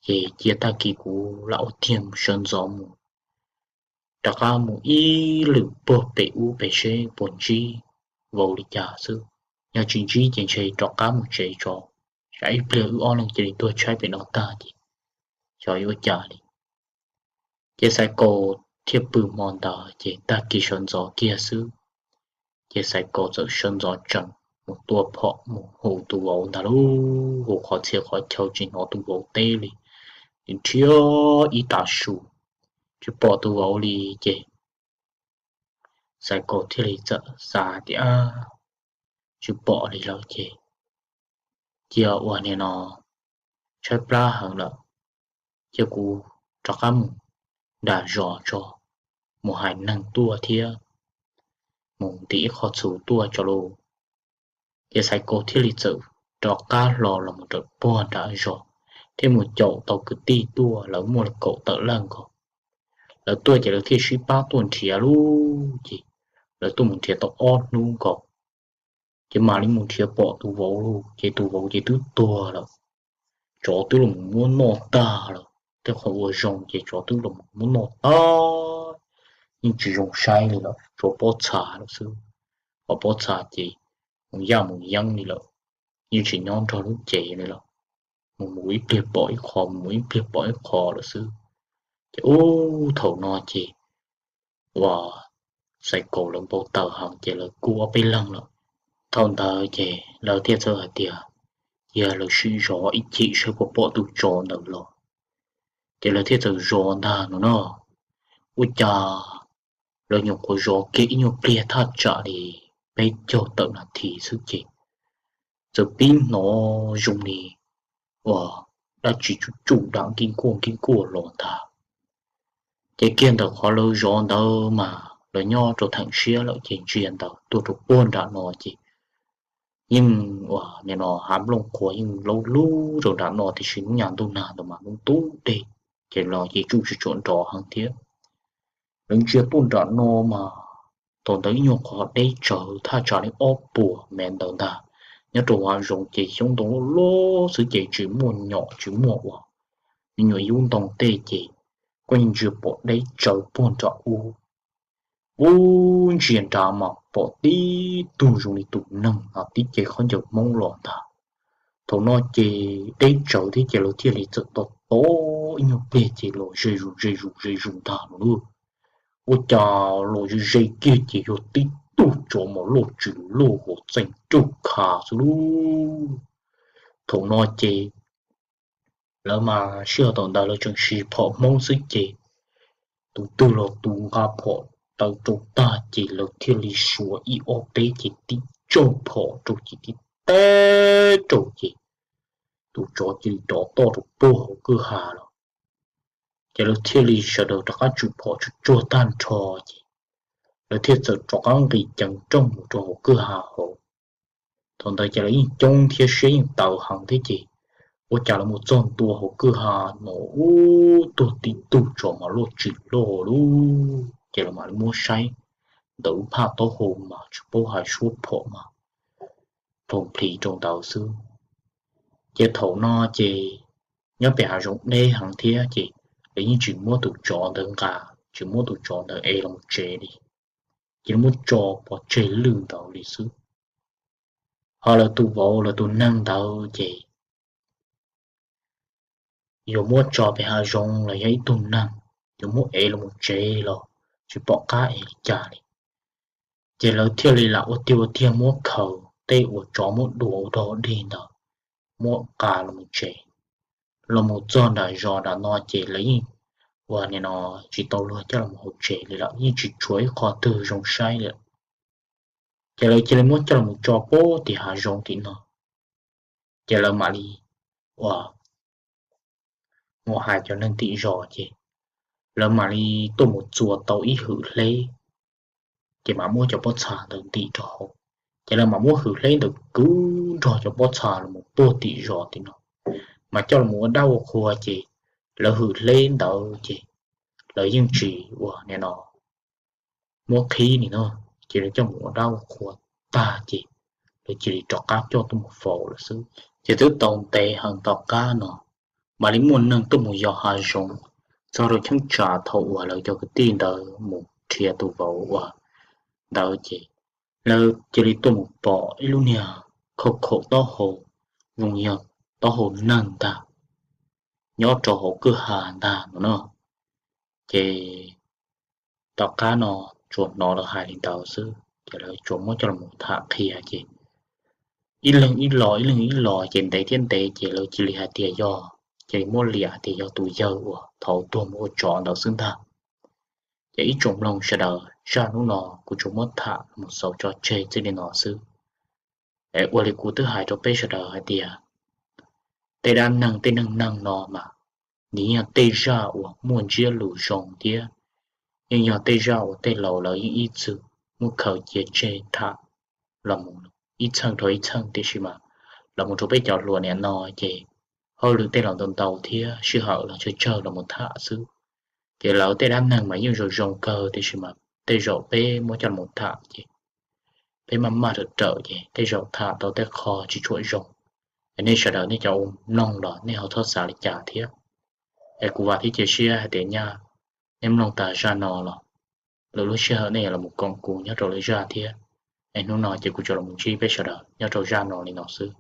Ces cia tag kis kuv lam ua tiag mus sawv ntxov mus, rov qab mus ib lwm puag pem ub pem seb puas ntsib vauv li cas xwb. Yog tsis ntsib ces ntshe rov qab mus tsev tso, Ib pliag wb ob leeg cia li tuag tshaib pem no tag ces xyov yuav ua cas li. Ces Xaiv Kaus thiaj pw hmo ntawd ces tag kis sawv ntxov kiag xwb, ces Xaiv Kaus txawm sawv ntxov tsees mus tua phom mus hu tus vauv ntag lauj. Hu qhov txhia qhov chaw tsis hnov tus vauv teb li, nrhiav ib tav su tsis pom tus vauv li. Ces Xaiv Kaus thiaj li txawm xav tias tsis pom li lawm ces cia ua nim no tshaib plab heev lawm, cia kuv rov qab mus nram zos tso, mus hais neeg tuaj thiab mus ntim ib qho txhuv tuaj tso lauj. Ces Xaiv Kaus thiaj li txawm rov qab hlo los mus rau puag nram zos thiab mus caum tau kwv tij tuaj, lawv muaj li kaum tawm leej nkaus. Lawv tuaj ces lawv thiaj sib pab tuaj nrhiav lauj. Ces lawv tuaj mus nrhiav tau ob hnub nkaus, ces mam li mus nrhiav pom tus vauv lauj. Ces tus vauv ces twb tuag lawm, tsov twb los muab noj tag lawm. Tej qhov uas zoo ces tsov twb los muab noj tag, yeej tsis zoo saib li lawm, tshuav pob txha lawm xwb. Ho pob txha ces mus yaj mus yeeb li lawm, yeej tsis nyob nrog lub cev li lawm, mus mus ib pliag pom ib qho, mus mus ib pliag pom ib qho lawm xwb. Ces ub thaum no ces uas Xaiv Kaus lawv npau taws heev ces lawv kuj ob peb leeg lawm. Thaum ntawd ces lawv thiaj txawm hais tias cia lawv sim zov ib chim saib puas pom tus tsov ntawd los. Ces lawv thiaj txawm zov ntag no no. Ua cas lawv nyuam qhuav zov kiag ib nyuag pliag thaj tsam li peb caug tawm nas this xwb ces txawm pib hnov zoo li uas dab tsi tsuj tsuj dam nkij nkuaj nkij nkuaj los ntag. Ces kiag ntawm qhov lawv zov ntawd mas lawv nyob rau theem siab lawm ces ntsia ntawd tuaj rau puag nram no ces yeej uas nim no hav nplooj qhuav yeej laub lub rau nram no tiam sis hnub nyoog ntuj nag ntawd mas lub ntub dej, ces los ces tsuj tsis tshua nrov heev thiab. Lawv ntsia tuaj nram no mas thaum ntawd ib nyuag qhov deb tsawv thaj tsam li ob puas mev ntawd ntag. Nyob rau hav zoov ces xyoob ntoo loj loj xwb ces tsis muaj nyom tsis muaj uas me nyuam yub ntoo tej ces koj yeej ntsia pom deb tsawv puag nram ub. Ub ntsia nrad mas pom tib tug zoo li tus neeg ho tib ce khaub ncaws Hmoob los ntag. Thaum no ces deb tsawv thiab ces lawv thiaj li txawm tos tos ib nyuag pliag ces los ze zus ze zus ze zus ntag no lauj. Ua cas los ze ze kiag ces yog tib tug tsov mas loj tsis loj hos txeem ruj kha xwb lauj. Thaum no ces lawv mas sij hawm thaum ntawd lawv tseem siv phom Hmoob xwb ces tus twg los tus nqa phom taw rau tag ces lawv thiaj li suav ib ob peb ces tib tsaug phom rau ces tib teb rau ces tus tsov cia li rov toj rau puag hauv kwj ha los. Ces lawv thiaj li sawv daws rov qab tswm phom tsuag tsuag tag nrho ces lawv thiaj txawm rov qab nqis ceev rooj mus rau hauv kwj ha hauv. Thaum ntawd ces lawv yeej coob thiab siab yeej tawv heev thiab ces ua cas lawv mus txog ntua hauv kwj ha no ub tuag tib tug tsov mas loj tsis loj lauj. Ces lawv mam li muab saib ntawm lub phaj taub hau mas tsis paub hais suab phom mas plhoo plhis rau ntawd xwb. Ces thaum no ces nyob pem hav zoov deb heev thiab ces lawv yeej tsis muab tus tsov ntawd nqa, tsis muab tus tsov ntawd ev los tsev li, ces lawv muab tso pov tseg lwj ntawd li xwb. Ho lawv tus vauv lawv tus neeg ntawd ces yuav muab tso pem hav zoov los yog ib tug neeg, yuav muab ev los tsev los tsis pom qab ev li cas li. Ces lawv thiaj li lam ua tiag ua tiag muab khaws tej uas tsov muab dua ua dog dig ntawd muab nqa los tsev. Los mus txog nram zos nram no ces lawv yeej ua nim no tsis tau luag coj los hauv tsev li lawm, yeej tsis tshuav ib qho twg zoo saib li lawm. Ces lawv cia li muab coj los tso puag tim hav zoov tim no. Ces lawv mam li ua mus hais cov neeg tim zos ces lawv mam li tuaj mus txua tau ib hwm hleb, ces mam muab cov pob txha ntawd ntim rau hauv. Ces lawv mam muab hwm hleb ntawd kwv nrog cov pob txha los puag tim zos tim no, mas coj los ua dab ua qhua ces lawv hwm hleb ntawd ces lawv yeej tsis ua nim no muab qhib ni no, ces lawv coj mus ua dab ua qhua tag ces lawv cia li rov qab coj tuaj mus faus lawm xwb. Ces twb tau ntev heev tom qab no mam li muaj neeg tuaj mus yos hav zoov txog rau cheeb tsam thaum uas lawv cov kwv tij ntawd mus nrhiav tus vauv uas ntawd ces lawv cia li tuaj mus pom ib lub niag khauj khaum taub hau zoo yog taub hau neeg ntag, nyob rau hauv kwj ha ntag no na. Ces tom qab no tsuas hnov lawv hais li ntawd xwb ces lawv tsuas muab coj los tham qhia ces ib leeg ib los ib leeg ib los ces ntev thiab ntev ces lawv cia li hais tias yog, cia li muab liam hais tias yog tus yawg uas thaum tuag mus ua tsov ntawd xwb ntag. Ces ib tsoom mloog sawv daws, zaj hnub no kuv tsuas muab tham mus xaus tso tseg txij li no xwb. Es ua li kuv twb hais rau peb sawv daws hais tias tej dab neeg tej neeg neeg no mas nws yog tej zaj uas muaj ntsiab lus zoo thiab yeej yog tej zaj uas tej laus lawv yeej ib txwm muab khaws cia tseg tham los mus ib txheej dhau ib txheej, tiam sis mas los mus rau peb cov hluas niam no ces hauj lwm tej los ntau ntau thiab sij hawm los tsawg tsawg los mus tham xwb. Ces lawv tej dab neeg mas yeej zoo zoo kawg, tiam sis mas tej zaum peb muab coj los tham ces peb maj maj rawm rawm ces tej zaum tham tau tej qho tsis tshua zoo. Es nej sawv daws nej cov ua mloog los nej ho txhob xav li cas thiab. Es kuv vam thiab cia siab hais tias nyaj nej mloog tas zaj no los lwm lub sij hawm nej yuav los koom kuv nyob rau lwm zaj thiab. Es hnub no ces kuv tsuas los ntsib peb sawv daws nyob rau zaj no li no xwb.